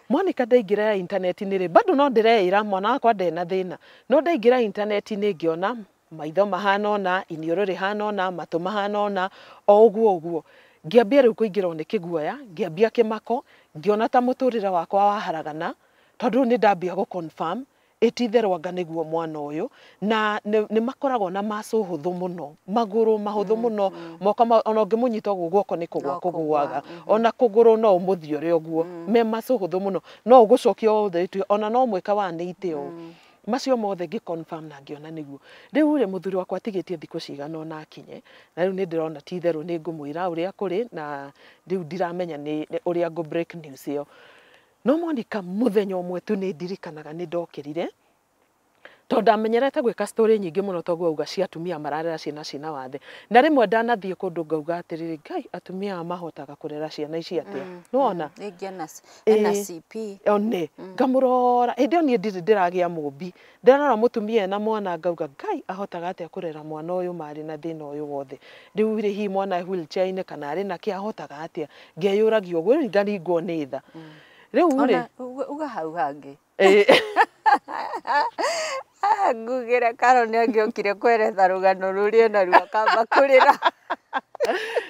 Speaker 2: Monica ndaingĩra intaneti-inĩ rĩ, bado no ndĩreĩra mwana wakwa ndarĩ na thĩna, no ndaingĩra intaneti-inĩ ngĩona maitho mahana ũna, iniũrũ rĩhana ũna, matũ mahana ũna, o ũguo ũguo. Ngĩambia rĩu kũingĩrwo nĩ kĩguoya, ngĩambia kĩmako, ngĩona ta mũtũrĩre wakwa waharagana, tondũ rĩu nĩ ndambia gũ confirm ĩ ti itherũ anga nĩguo mwana ũyũ, na nĩ makoragwo na macũ hũthũ mũno, magũrũ mahũthũ mũno, moko ona ũngĩmũnyita ũguo guoko nĩ kũgwa
Speaker 1: No kũgwa,
Speaker 2: kũgũaga, ona kũgũrũ no ũmũthiore ũguo, me macũ hũthũ mũno, no ũgũcokia o ũthĩ, ona no mwĩka 180 ũũ. Macio mothe ngĩ confirm na ngĩona nĩguo. Rĩu rĩ, mũthuri wakwa atigĩtie thikũ cigana ũna akinye, na rĩu nĩ ndĩrona ti itherũ nĩ ngũmwĩra ũrĩa kũrĩ, na rĩu ndiramenya nĩ ũrĩa ngũ break news ĩyo. No Monica mũthenya ũmwe tu nĩ ndirikanaga nĩ ndokĩrire, Tondũ ndamenyerete gwĩka story nyingĩ mũno toguo auga cia atumia mararera ciana ciĩna wathe. Na rĩmwe ndanathiĩ kũndũ ngauga atĩrĩrĩ, Ngai, atumia aya mahotaga kũrera ciana ici atĩa? Nĩwona?
Speaker 1: Rĩngĩ ena CP.
Speaker 2: One ngamũrora hĩndĩ ĩyo niĩ ndirĩ ndĩragĩa mũmbi, ndĩrarora mũtumia ena mwana ngauga Ngai ahotaga atĩa kũrera mwana ũyũ marĩ na thĩna ũyũ wothe. Rĩu rĩ hihi mwana e wheelchair-inĩ kana arĩ na kĩ ahotaga atĩa? Ngeyũragia ũguo rĩu ngaringwo nĩ tha. Rĩu rĩ
Speaker 1: Ona uga hau hangĩ. Ngugĩre Karo nĩ angĩokire kweretha rũgano rũrĩa naruo akamba kũrĩra.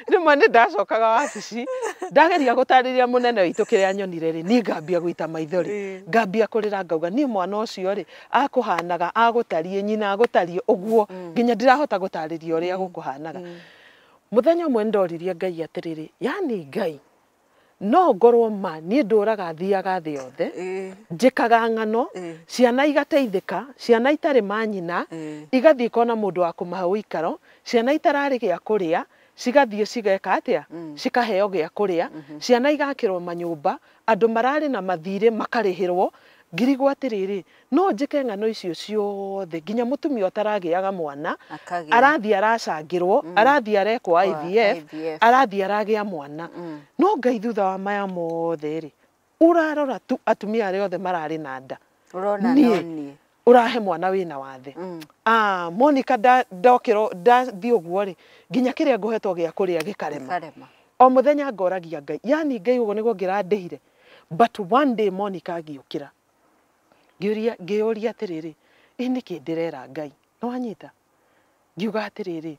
Speaker 2: Rĩmwe nĩ ndacokaga wabici ndageria gũtarĩria mũnene witũ kĩrĩa nyonire rĩ, niĩ ngambia gũita maithori, ngambia kũrĩra ngauga niĩ mwana ũcio rĩ akũhanaga agũtariĩ nyina agũtariĩ ũguo nginya ndirahota gũtarĩria ũrĩa gũkũhanaga. Mũthenya ũmwe nĩndoririe Ngai atĩrĩrĩ, yani Ngai no ngorwo ma niĩ ndũraga thiaga thĩ yothe njĩkaga ng'ano ciana igateithĩka, ciana itarĩ manyina igathiĩ ikona mũndũ wa kũmahe ũikaro, ciana itararĩ gĩa kũrĩa cigathiĩ cigeka atĩa, cikaheo gĩa kũrĩa, ciana igakĩrwo manyũmba, andũ mararĩ na mathirĩ makarĩhĩrwo. Ngirigwo atĩrĩrĩ, no njĩke ng'ano icio ciothe nginya mũtumia ũtaragĩaga mwana arathiĩ aracangĩrwo, arathiĩ arekwo IVF, arathiĩ aragĩa mwana. No Ngai thutha wa maya mothe rĩ, ũrarora tu atumia arĩa othe mararĩ na nda,
Speaker 1: ũrona no niĩ
Speaker 2: ũrahe mwana wĩna wathe. Monica ndokĩrwo ndathiĩ ũguo rĩ, nginya kĩrĩa ngũhetwo gĩa kũrĩa gĩkarema. O mũthenya ngoragia Ngai, yani Ngai ũguo nĩguo ngĩrandĩhire. But one day Monica agĩũkĩra, ngĩũria atĩrĩrĩ, ĩ nĩkĩ ndĩrera Ngai? Nĩwanyita? Ngiuga atĩrĩrĩ,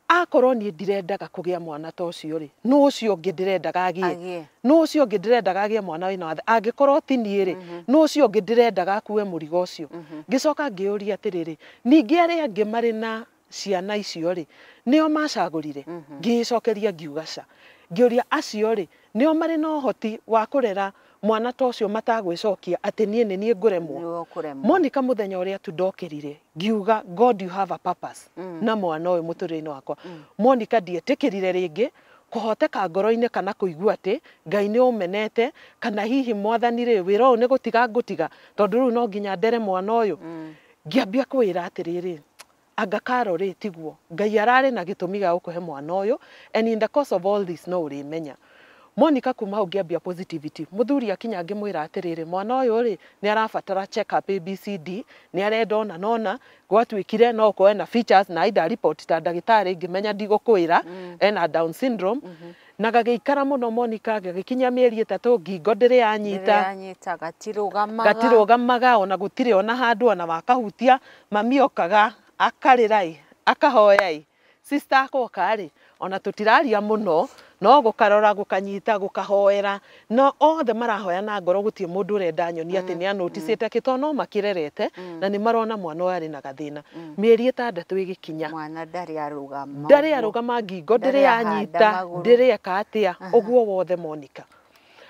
Speaker 2: akorwo niĩ ndirendaga kũgĩa mwana ta ũcio rĩ, nũ ũcio ũngĩ ndĩrendaga agĩe? Nũ ũcio ũngĩ ndĩrendaga agĩe mwana wĩna wathe? Angĩkorwo ti niĩ rĩ, nũ ũcio ũngĩ ndĩrendaga akue mũrigo ũcio? Ngĩcoka ngĩũria atĩrĩrĩ, ningĩ arĩa angĩ marĩ na ciana icio rĩ, nĩo macagũrire? Ngĩĩcokeria ngiuga ca. Ngĩũria acio rĩ, nĩo marĩ na ũhoti wa kũrera mwana ta ũcio matagwĩcokia atĩ niĩ nĩ niĩ ngũremwo? Monica mũthenya ũrĩa tu ndokĩrire ngiuga God you have a purpose na mwana ũyũ mũtũrĩre-inĩ wakwa. Monica ndietĩkĩrire rĩngĩ kũhoteka ngoro-inĩ kana kũigua atĩ Ngai nĩ ũmenete kana hihi mwathani rĩ wĩra ũyũ nĩ gũtiga ngũtiga tondũ rĩu no nginya ndere mwana ũyũ. Ngĩambia kwĩra atĩrĩrĩ, anga Karo rĩ tiguo Ngai ararĩ na gĩtũmi gĩa gũkũhe mwana ũyũ and in the course of all this no ũrĩmenya. Monica kuma hau ngĩambia positivity. Mũthuri akinya ngĩmwĩra atĩrĩrĩ, mwana ũyũ rĩ nĩ arabatara check up ABCD, nĩ arenda ona nona, gwatuĩkire no ũkorwo ena features na aida report ta ndagĩtarĩ ngĩmenya ndigũkwĩra ena Down syndrome. Na gagĩikara mũno Monica gagĩkinya mĩeri 3 ngingo ndĩrĩ yanyita, gatirũgamaga ona gũtirĩ ona handũ ona wakahutia mami okaga akarĩra ĩ akahoya ĩ sister akoka rĩ ona tũtiraria mũno no gũkarora gũkanyita gũkahoera no othe marahoya na ngoro gũtirĩ mũndũ ũrenda nyoni atĩ nĩ anoticĩte kĩ tondũ no makĩrerete na nĩ marona mwana ũyũ arĩ na gathĩna. Mĩeri 6 ĩgĩkinya
Speaker 1: mwana ndarĩ arũgama,
Speaker 2: ndarĩ arũgama ngingo ndĩrĩ yanyita ndĩrĩ eka atĩa ũguo wothe Monica.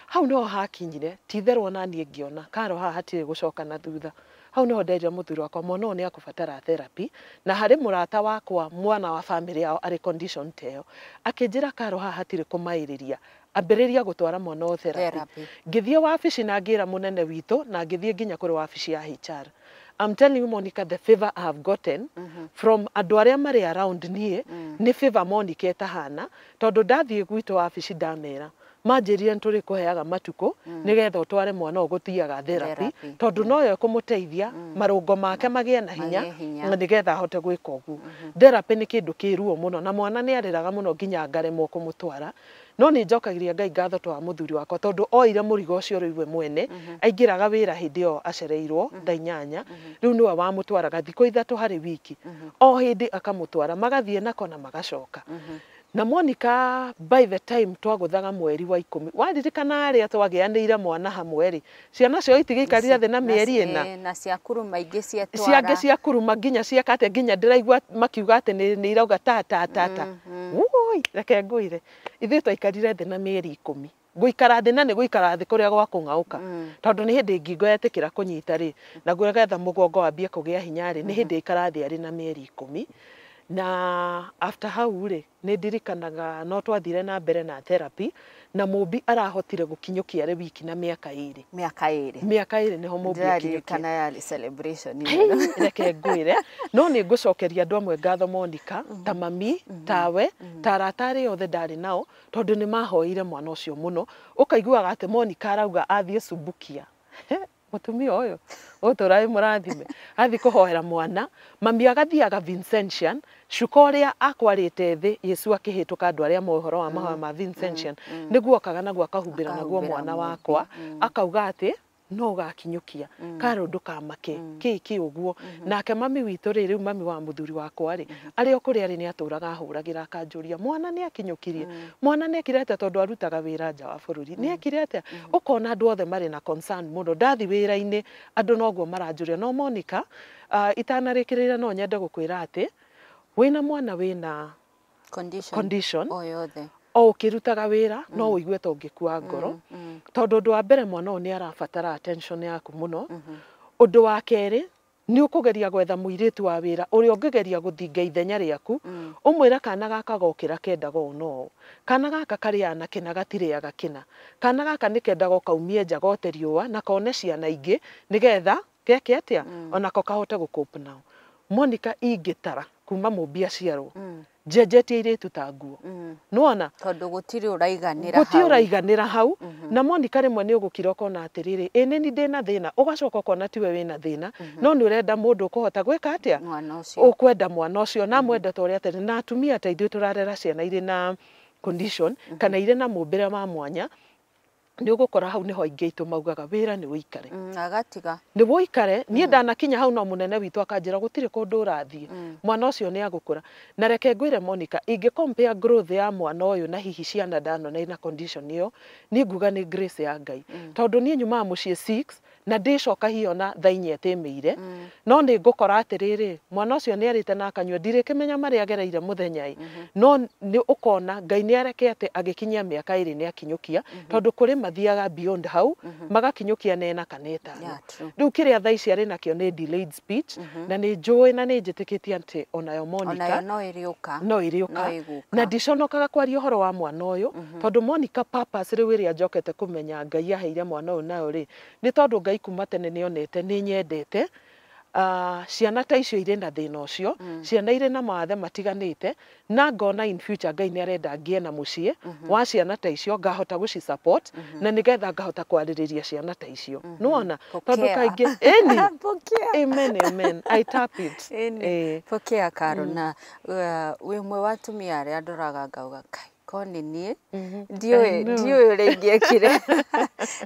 Speaker 2: Hau no hakinyire ti itherũ ona niĩ ngĩona Karo haha hatirĩ gũcoka na thutha. Hau niho nderire mũthuri wakwa mwana ũyũ nĩ akũbatara therapy na harĩ mũrata wakwa mwana wa family yao arĩ condition ta ĩyo akĩnjĩra Karo haha hatirĩ kũmaĩrĩria ambĩrĩria gũtwara mwana ũyũ therapy. Ngĩthiĩ wabici na ngĩra mũnene witũ na ngĩthiĩ nginya kũrĩ wabici ya HR. I'm telling you Monica, the favor I have gotten from andũ arĩa marĩ around niĩ nĩ favor Monica ĩtahana tondũ ndathiĩ gwitũ wabici ndamera manjĩrire nĩ tũrĩkũheaga matukũ nĩgetha ũtware mwana ũyũ gũthiaga therapy tondũ noyo ĩkũmũteithia marũngo make magĩe na hinya na nĩgetha ahote gwĩka ũguo. Therapy nĩ kĩndũ kĩ ruo mũno na mwana nĩ arĩraga mũno nginya ngaremwo kũmũtwara. No nĩ njokagĩria Ngai ngatho twa mũthuri wakwa tondũ oire mũrigo ũcio rĩu we mwene aingĩraga wĩra hĩndĩ ĩyo acereirwo thaa 8 rĩu nĩwe wamũtwaraga thikũ 3 harĩ wiki o hĩndĩ akamũtwara magathiĩ nako na magacoka. Na Monica by the time twagũthaga mweri wa 10 waririkana arĩa twagĩanĩire mwana hamwe rĩ ciana cio itigĩikarire thĩ na mĩeri 4
Speaker 1: na cia kuruma ingĩ ciatwara
Speaker 2: ciangĩ cia kuruma nginya ciakate nginya ndĩraigua makiuga atĩ nĩ irauga ta ta ta ta. Woi reke ngwĩre ithuĩ twaikarire thĩ na mĩeri 10 gũikara thĩ na nĩ gũikara thĩ kũrĩa gwa kũng'aũka tondũ nĩ hĩndĩ ngingo yetĩkĩra kũnyita rĩ na nĩgetha mũgongo wambie kũgĩa hinya rĩ nĩ hĩndĩ aikara thĩ arĩ na mĩeri 10. Na after hau rĩ, nĩ ndirikanaga no twathire na mbere na therapy, na Mũmbi arahotire gũkinyũkia arĩ wiki na mĩaka 2.
Speaker 1: Mĩaka 2.
Speaker 2: Mĩaka 2 nĩho Mũmbi akinyũkia.
Speaker 1: Ndĩraririkana yarĩ celebration ĩno.
Speaker 2: Reke ngwĩre, no nĩ ngũcokeria andũ amwe ngatho Monica, ta mami, tawe, ta arata arĩa othe ndarĩ nao, tondũ nĩ mahoeire mwana ũcio mũno. Ũkaiguaga atĩ Monica arauga athiĩ Subukia. Mũtumia ũyũ ũtũra wĩ mũrathime, athiĩ kũhoera mwana, mami agathiaga Vincentian, cuka ũrĩa akwarĩte thĩ Yesu akĩhĩtũka andũ arĩa moĩ ũhoro wa mahoya ma Vincentian, nĩguo okaga naguo akahumbĩra naguo
Speaker 1: Akahumbĩra
Speaker 2: mwana
Speaker 1: Mũmbi.
Speaker 2: Wakwa, akauga atĩ no ũgakinyũkia Karo, ndũkamake kĩ kĩ ũguo. Nake mami witũ rĩ, rĩu mami wa mũthuri wakwa rĩ, arĩ o kũrĩa arĩ nĩ atũraga ahũragĩra akanjũria mwana nĩ akinyũkirie, mwana nĩ ekire atĩa, tondũ arutaga wĩra nja wa bũrũri, nĩ ekire atĩa. Ũkona andũ othe marĩ na concern mũno. Ndathi wĩra-inĩ andũ noguo maranjũria. No Monica, itanarĩkĩrĩria no nyende gũkwĩra atĩ wĩna mwana wĩna
Speaker 1: condition,
Speaker 2: condition
Speaker 1: o yothe,
Speaker 2: o ũkĩrutaga wĩra no ũigue ta ũngĩkua ngoro, tondũ ũndũ wa mbere mwana ũyũ nĩ arabatara attention yaku mũno. Ũndũ wa kerĩ, nĩ ũkũgeria gwetha mũirĩtu wa wĩra ũrĩa ũngĩgeria gũthinga ithenya rĩaku, ũmwĩre kana gaka gokĩra kendaga ũũ na ũũ, kana gaka karĩaga na kĩna gatirĩaga kĩna, kana gaka nĩ kendaga ũkaumie nja gote riũa na kone ciana ingĩ nĩgetha geke atĩa, onako kahote gũcope nao. Monica, ingĩtara kuma Mũmbi aciarwo, njenjetie airĩtu ta nguo, nĩwona?
Speaker 1: Tondũ gũtirĩ ũraiganĩra.
Speaker 2: Gũtirĩ ũraiganĩra hau. Na Monica, rĩmwe nĩ ũgũkira ũkona atĩrĩrĩ, ĩ nĩ ni ndĩna thĩna, ũgacoka ũkona tiwe wĩna thĩna, no nĩ ũrenda mũndũ ũkũhota gwĩka atĩa?
Speaker 1: Mwana ũcio.
Speaker 2: Ũkwenda mwana ũcio na amwenda ta ũrĩa atĩrĩ. Na atumia ta ithuĩ tũrarera ciana irĩ na condition kana irĩ na mũmbĩre wa mwanya, nĩ ũgũkora hau nĩho aingĩ aitũ maugaga wĩra nĩ ũikare.
Speaker 1: Agatiga.
Speaker 2: Nĩ wũikare. Niĩ ndanakinya hau, no mũnene witũ akanjĩra gũtirĩ kũndũ ũrathiĩ, mwana ũcio nĩ agũkũra. Na reke ngwĩre Monica, ingĩ compare growth ya mwana ũyũ na hihi ciana ndanona ina condition ĩyo, niĩ nguga nĩ grace ya Ngai, tondũ niĩ nyumaga mũciĩ 6 na ndĩcoka hiyo na thaa 4 ĩtĩmĩire, no nĩ ngũkora atĩrĩrĩ, mwana ũcio nĩ arĩte na akanyua, ndirĩkĩmenya marĩa agereire mũthenya ĩ, no nĩ ũkona Ngai nĩ arekete agĩkinyia mĩaka 2 nĩ akinyũkia, tondũ kũrĩ mathiaga beyond hau magakinyũkia na 4 kana 5.
Speaker 1: Yeah, true.
Speaker 2: Rĩu kĩrĩa thaa ici arĩ nakĩo nĩ delayed speech, na nĩ njũĩ na nĩ njĩtĩkĩtie atĩ onayo Monica
Speaker 1: Onayo no ĩrĩũka.
Speaker 2: No ĩrĩũka.
Speaker 1: No ĩgũka.
Speaker 2: Na ndiconokaga kwaria ũhoro wa mwana ũyũ, tondũ Monica, purpose rĩu ĩrĩa njokete kũmenya Ngai aheire mwana ũyũ nayo rĩ, nĩ tondũ Ngai kuma tene nĩ onete nĩ nyendete ciana ta icio irĩ na thĩna ũcio, ciana irĩ na mawathe matiganĩte, na ngona in future Ngai nĩ arenda ngĩe na mũciĩ wa ciana ta icio, ngahota gũci support na nĩgetha ngahota kwarĩrĩria ciana ta icio, nĩwona? Tondũ
Speaker 1: Pokea.
Speaker 2: kaingĩ ĩni.
Speaker 1: Pokea.
Speaker 2: Amen, amen, I tap it.
Speaker 1: Ĩni. Pokea, Karo. Na wĩ ũmwe wa atumia arĩa ndoraga ngauga, kai ko nĩ niĩ, ndiũĩ
Speaker 2: I know.
Speaker 1: ndiũĩ ũrĩa ingĩekire,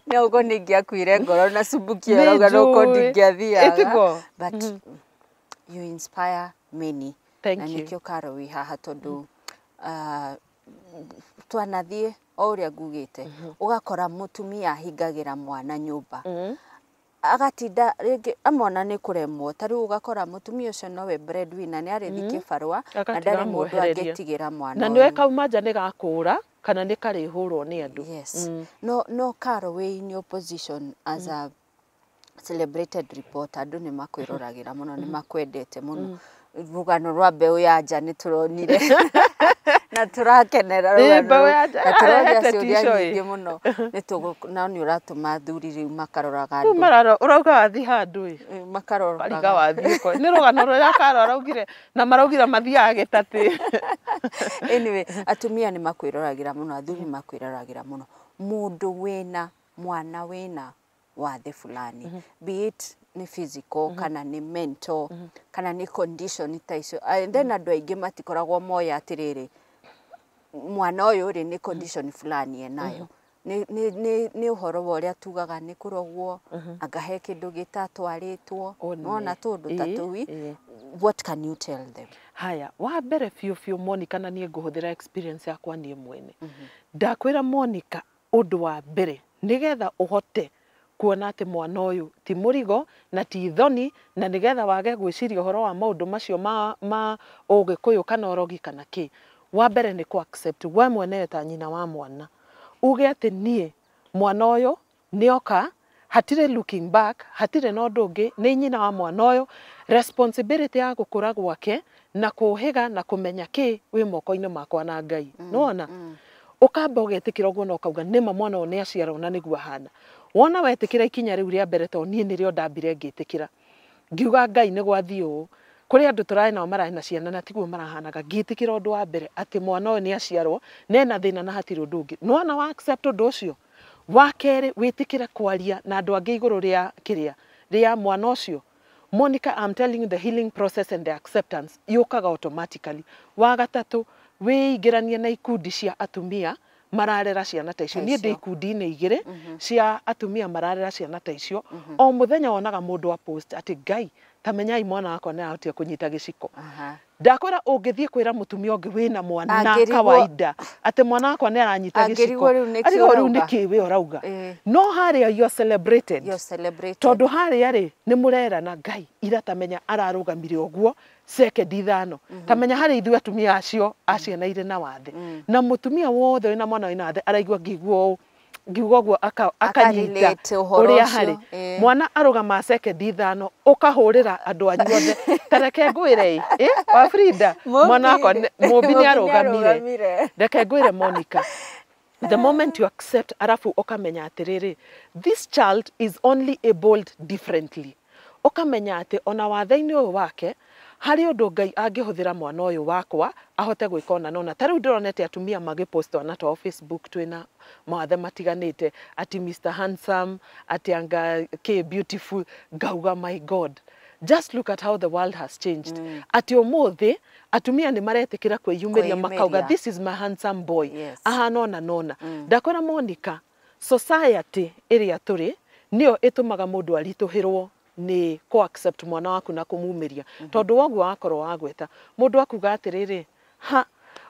Speaker 1: no ũguo nĩ ingĩakuire ngoro na cumbukia
Speaker 2: Nĩ
Speaker 1: ũrauga no ko
Speaker 2: njũĩ.
Speaker 1: ndingĩathiaga.
Speaker 2: Ĩtiguo?
Speaker 1: But you inspire many.
Speaker 2: Thank
Speaker 1: Na
Speaker 2: you.
Speaker 1: nĩkĩo Karo wĩ haha, tondũ twanathiĩ o ũrĩa ngugĩte, ũgakora mũtumia ahingagĩra mwana nyũmba, agatinda rĩngĩ amona nĩ kũremwo. Ta rĩu ũgakora mũtumia ũcio nowe breadwinner, nĩ arĩthiĩ kĩbarũa na
Speaker 2: Agatiga
Speaker 1: ndarĩ mũndũ
Speaker 2: amwehereria.
Speaker 1: angĩtigĩra mwana
Speaker 2: Na nĩwe
Speaker 1: ũyũ.
Speaker 2: Kauma nja nĩ gakũra kana nĩ karĩhũrwo nĩ andũ.
Speaker 1: Yes. No Karo, wĩ in your position as a celebrated reporter, andũ nĩ makwĩroragĩra mũno, nĩ makwendete mũno. Rũgano rwa mbeũ ya nja nĩ tũronire na tũrakenera
Speaker 2: Ĩ,
Speaker 1: rũgano
Speaker 2: mbeũ
Speaker 1: rũu,
Speaker 2: ya nja,
Speaker 1: na tũroria
Speaker 2: arehete
Speaker 1: ciũria
Speaker 2: tissue ĩ.
Speaker 1: nyingĩ mũno. Nĩ no nĩ ũratũma athuri rĩu makaroraga
Speaker 2: Rĩu
Speaker 1: andũ.
Speaker 2: Mararo ũrauga wathi handũ ĩ.
Speaker 1: Makaroraga.
Speaker 2: Mariga wathiĩ ko nĩ rũgano rũrĩa Karo araugire na maraugire mathiaga gĩtatĩ.
Speaker 1: Anyway, atumia nĩ makwĩroragĩra mũno, athuri nĩ makwĩroragĩra mũno. Mũndũ wĩna mwana wĩna wathe fulani, be it nĩ physical kana nĩ mental kana nĩ condition ta icio, and then andũ aingĩ matikoragwo moĩ atĩrĩrĩ, mwana ũyũ rĩ, nĩ condition fulani enayo, nĩ ũhoro wa ũrĩa tugaga nĩ kũrogwo, anga he kĩndũ gĩtatwarĩtwo.
Speaker 2: One.
Speaker 1: Nona tũndũ ta tũu, what can you tell them?
Speaker 2: Haya, wa mbere biũ biũ Monica, na niĩ ngũhũthĩra experience yakwa niĩ mwene, ndakwĩra Monica, ũndũ wa mbere nĩgetha ũhote kuona atĩ mwana ũyũ ti mũrigo na ti thoni, na nĩgetha wage gwĩciria ũhoro wa maũndũ macio ma ũgĩkũyũ kana ũrogi kana kĩ, wa mbere nĩ kũ accept we mwenewe ta nyina wa mwana, uge atĩ niĩ mwana ũyũ nĩ oka. Hatirĩ looking back, hatirĩ na ũndũ ũngĩ, nĩ nyina wa mwana ũyũ. Responsibility ya gũkũra gwake na kũhĩga na kũmenya kĩ wĩ moko-inĩ makwa na Ngai. Nĩwona ũkamba ũgetĩkĩra ũguo na ũkauga nĩma mwana ũyũ nĩ aciarwo na nĩguo ahana. Wona wetĩkĩra ikinya rĩu rĩa mbere, tondũ niĩ nĩrĩo ndambire ngĩtĩkĩra, ngiuga Ngai nĩ gwathiĩ ũũ, kũrĩ andũ tũrarĩ nao mararĩ na ciana na tiguo marahanaga. Ngĩtĩkĩra ũndũ wa mbere atĩ mwana ũyũ nĩ aciarwo na ena thĩna na hatirĩ ũndũ ũngĩ. Nĩwona wa accept ũndũ ũcio, wa kerĩ wĩtĩkĩre kwaria na andũ angĩ igũrũ rĩa kĩrĩa rĩa mwana ũcio. Monica, I'm telling you, the healing process and the acceptance yũkaga automatically. Wa gatatũ, wĩingĩranie na ikundi cia atumia mararera ciana ta icio. Niĩ ndĩ
Speaker 1: icio.
Speaker 2: Ikundi-inĩ igĩrĩ cia atumia mararera ciana ta icio. O mũthenya wonaga mũndũ wa post atĩ Ngai ta menyai mwana wakwa nĩ arahotire kũnyita gĩciko. Ndakwĩra ũngĩthiĩ kwĩra mũtumia ũngĩ wĩna mwana kawaida atĩ mwana wakwa nĩ aranyita gĩciko,
Speaker 1: Angĩrigwo rĩu nĩkĩ
Speaker 2: arigwo rĩu
Speaker 1: ũrauga.
Speaker 2: nĩkĩ we ũrauga. No harĩa you are celebrated.
Speaker 1: You're celebrated.
Speaker 2: Tondũ harĩa rĩ nĩ mũrerana Ngai ira tamenya ararũgamire ũguo sekendi 5, tamenya harĩ ithuĩ atumia acio a ciana irĩ na wathe, na mũtumia wothe wĩna mwana wĩna wathe araigua ngĩigua ũũ ngiuga ũguo akanyita
Speaker 1: Akarelate ũhoro
Speaker 2: ũrĩa
Speaker 1: ũcio,
Speaker 2: harĩ mwana arũgama sekendi 5 ũkahũrĩra andũ anyu othe. Ta reke ngwĩre ĩ wa Frida, mwana wakwa Mũmbi nĩ arũgamire.
Speaker 1: Arũgamire.
Speaker 2: Reke ngwĩre Monica, the moment you accept arafu ũkamenya atĩrĩrĩ, this child is only abled differently, ũkamenya atĩ ona wathe-inĩ ũyũ wake harĩ ũndũ Ngai angĩhũthĩra mwana ũyũ wakwa ahote gwĩka ona nona. Ta rĩu ndĩronete atumia magĩpost twana twao Facebook twĩna mawathe matiganĩte, ati Mr Handsome, ati anga k beautiful. Ngauga, my God, just look at how the world has changed, atĩ ũmũthĩ atumia nĩ maretĩkĩra kwĩyumĩria makauga
Speaker 1: Kwĩyumĩria.
Speaker 2: this is my handsome boy, ahana ona nona. Ndakwĩra Monica, society ĩrĩa tũrĩ nĩyo ĩtũmaga mũndũ aritũhĩrwo nĩ kũ accept mwana waku na kũmumĩria, tondũ woguo wakorwo wagweta mũndũ akuga atĩrĩrĩ, ha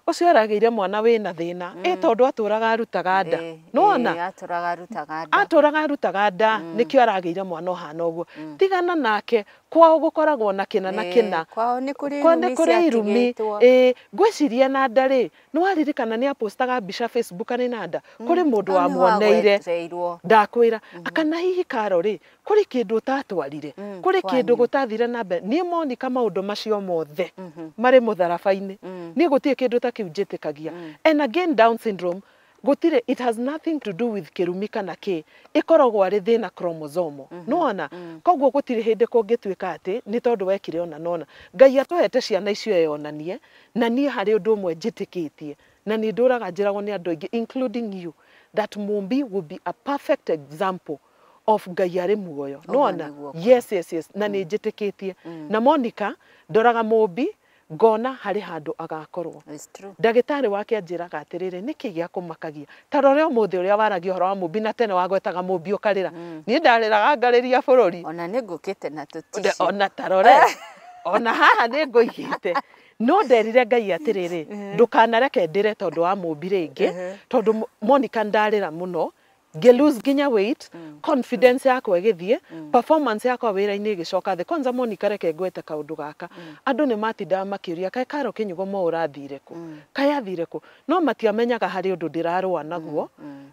Speaker 2: ũcio aragĩire mwana wĩna thĩna ĩ tondũ atũraga arutaga nda. Nĩwona?
Speaker 1: Atũraga arutaga nda.
Speaker 2: Atũraga arutaga nda nĩkĩo aragĩire mwana ũhana ũguo, tigana nake, kwao gũkoragwo na kĩna na kĩna.
Speaker 1: Kwao nĩ kũrĩ
Speaker 2: Kwao nĩ
Speaker 1: irumi
Speaker 2: kũrĩ irumi.
Speaker 1: ciatigĩtwo.
Speaker 2: Ĩ ngwĩciria na nda rĩ, nĩ waririkana nĩ apostaga mbica Facebook arĩ na nda, kũrĩ mũndũ
Speaker 1: Hau nĩho
Speaker 2: wamuoneire.
Speaker 1: agwetereirwo.
Speaker 2: Ndakwĩra akana hihi karo rĩ, kũrĩ kĩndũ ũtatwarire, kũrĩ kĩndũ
Speaker 1: kwanyu.
Speaker 2: Gũtathire na mbere. Niĩ Monica, maũndũ macio mothe marĩ mũtharaba-inĩ, niĩ gũtirĩ kĩndũ ta kĩu njĩtĩkagia. And again, Down syndrome gũtirĩ, it has nothing to do with kĩrumi kana kĩ, ĩkoragwo arĩ thĩna chromosomal. Nĩwona? Koguo gũtirĩ hĩndĩ kũngĩtuĩka atĩ nĩ tondũ wekire ona nona. Ngai atũhete ciana icio eyonanie. Na niĩ harĩ ũndũ ũmwe njĩtĩkĩtie na nĩ ndũraga njĩragwo nĩ andũ aingĩ, including you, that Mumbi will be a perfect example of Ngai arĩ muoyo.
Speaker 1: Ũguo
Speaker 2: Nĩwona?
Speaker 1: Nĩguo.
Speaker 2: Yes, na nĩ njĩtĩkĩtie. Na Monica, ndoraga Mumbi ngona harĩ handũ agakorwo.
Speaker 1: It's true.
Speaker 2: Ndagĩtarĩ wake anjĩraga atĩrĩrĩ, nĩkĩ gĩa kũmakagia? Ta rora ũmũthĩ ũrĩa waragia ũhoro wa Mũmbi, na tene wagwetaga Mũmbi ũkarĩra. Niĩ ndarĩraga ngarĩria bũrũri.
Speaker 1: Ona nĩ ngũkĩte na tũtissue.
Speaker 2: Ona tarore ona haha nĩ ngũigĩte, no nderire Ngai atĩrĩrĩ, ndũkanareke ndĩre tondũ wa Mũmbi rĩngĩ, tondũ Monica ndarĩra mũno ngĩ lose nginya weight, confidence yakwa ĩgĩthiĩ, performance yakwa wĩra-inĩ ĩgĩcoka thĩ. Kwanza Monica, reke ngwete kaũndũ gaka, andũ nĩ matindaga makĩũria kaĩ Karo Kĩnyugo mo ũrathire kũ, kaĩ athire kũ, no matiamenyaga harĩ ũndũ ndĩrarũa naguo.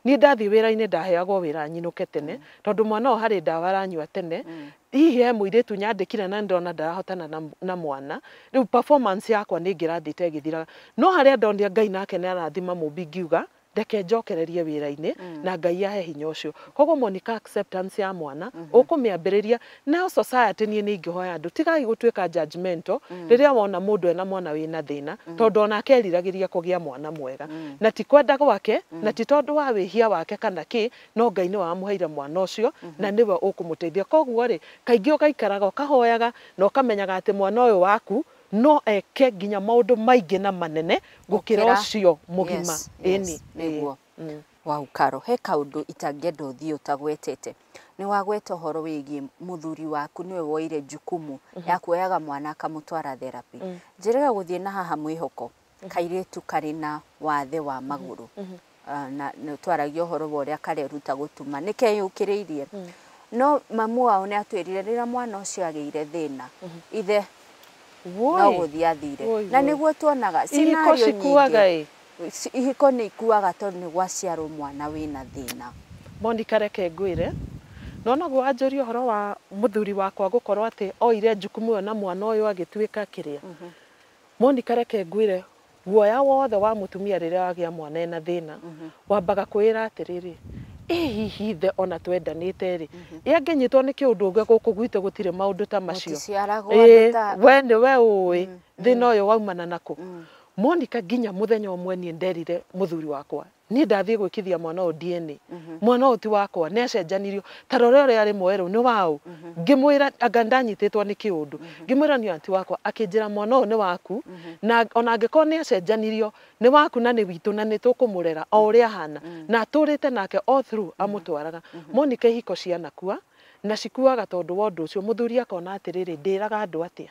Speaker 2: Niĩ ndathiĩ wĩra-inĩ ndaheagwo wĩra nyinũke tene tondũ mwana ũyũ harĩ ndawa aranyua tene, hihi he mũirĩtu nyandĩkire na ndona ndarahotana na mwana rĩu performance yakwa nĩ ĩngĩrathiĩte ĩgĩthiraga. No harĩa ndonire Ngai nake nĩ arathima Mũmbi, ngiuga reke njokererie wĩra-inĩ na Ngai ahe hinya ũcio. Koguo Monica, acceptance ya mwana ũkũmĩambĩrĩria nayo society. Niĩ nĩ ingĩhoya andũ tigai gũtuĩka judgmental rĩrĩa wona mũndũ ena mwana wĩna thĩna, tondũ onake eriragĩria kũgĩa mwana mwega na ti kwenda gwake na ti tondũ wa wĩhia wake kana kĩ, no Ngai nĩwe wamũheire mwana ũcio na nĩwe ũkũmũteithia. Koguo rĩ, kaingĩ ũgaikaraga ũkahoyaga na ũkamenyaga atĩ mwana ũyũ waku no eke nginya maũndũ maingĩ na manene gũkĩra
Speaker 1: Gũkĩra.
Speaker 2: ũcio mũgima.
Speaker 1: Yes,
Speaker 2: Ĩni.
Speaker 1: nĩguo. Wau Karo, he kaũndũ itangĩenda ũthiĩ ũtagwetete. Nĩ wagweta ũhoro wĩgiĩ mũthuri waku nĩwe woire jukumu ya kuoyaga mwana akamũtwara therapy. Njĩrĩga gũthiĩ na haha mwĩhoko kairĩtu karĩ na wathe wa magũrũ. Na nĩ twaragia ũhoro wa ũrĩa kareruta gũtuma, nĩ keyũkĩrĩirie, no mamu wao nĩ atwĩrire rĩrĩa mwana ũcio agĩire thĩna, ithe no gũthiĩ athire na nĩguo tuonaga
Speaker 2: Ihiko
Speaker 1: scenario
Speaker 2: cikuaga
Speaker 1: nyingĩ.
Speaker 2: ĩ.
Speaker 1: Ihiko nĩ ikuaga tondũ nĩ gwaciarwo mwana wĩna thĩna.
Speaker 2: Monica, reke ngwĩre, No noguo wanjũria ũhoro wa mũthuri wakwa gũkorwo atĩ oire jukumu ĩyo na mwana ũyũ agĩtuĩka kĩrĩa. Monica, reke ngwĩre, guoya wothe wa mũtumia rĩrĩa wagĩa mwana ena thĩna, wambaga kwĩra atĩrĩrĩ, ĩ hihi ithe ona twendanĩte rĩ, ĩ angĩnyitwo nĩ kĩũndũ ũngĩ gũkũ gwitũ gũtirĩ maũndũ ta macio.
Speaker 1: Gũticiaragwo
Speaker 2: Ĩ,
Speaker 1: andũ ta
Speaker 2: we nĩwe ũĩ thĩna ũyũ waumana nakũ. Monica, nginya mũthenya ũmwe niĩ nderire mũthuri wakwa, niĩ ndathiĩ gwĩkithia mwana ũyũ DNA, mwana ũyũ ti wakwa, nĩ acenjanirio, ta rora ũrĩa arĩ mwerũ nĩ waũ. Ngĩmwĩra anga ndanyitĩtwo nĩ kĩũndũ, ngĩmwĩra nĩ anti wakwa, akĩnjĩra mwana ũyũ nĩ waku, na ona angĩkorwo nĩ acenjanirio nĩ waku na nĩ witũ na nĩ tũkũmũrera o ũrĩa ahana, na atũrĩte nake all through amũtwaraga. Monica, ihiko cianakua na cikuaga tondũ wa ũndũ ũcio. Mũthuri akona atĩrĩrĩ, ndĩraga andũ atĩa,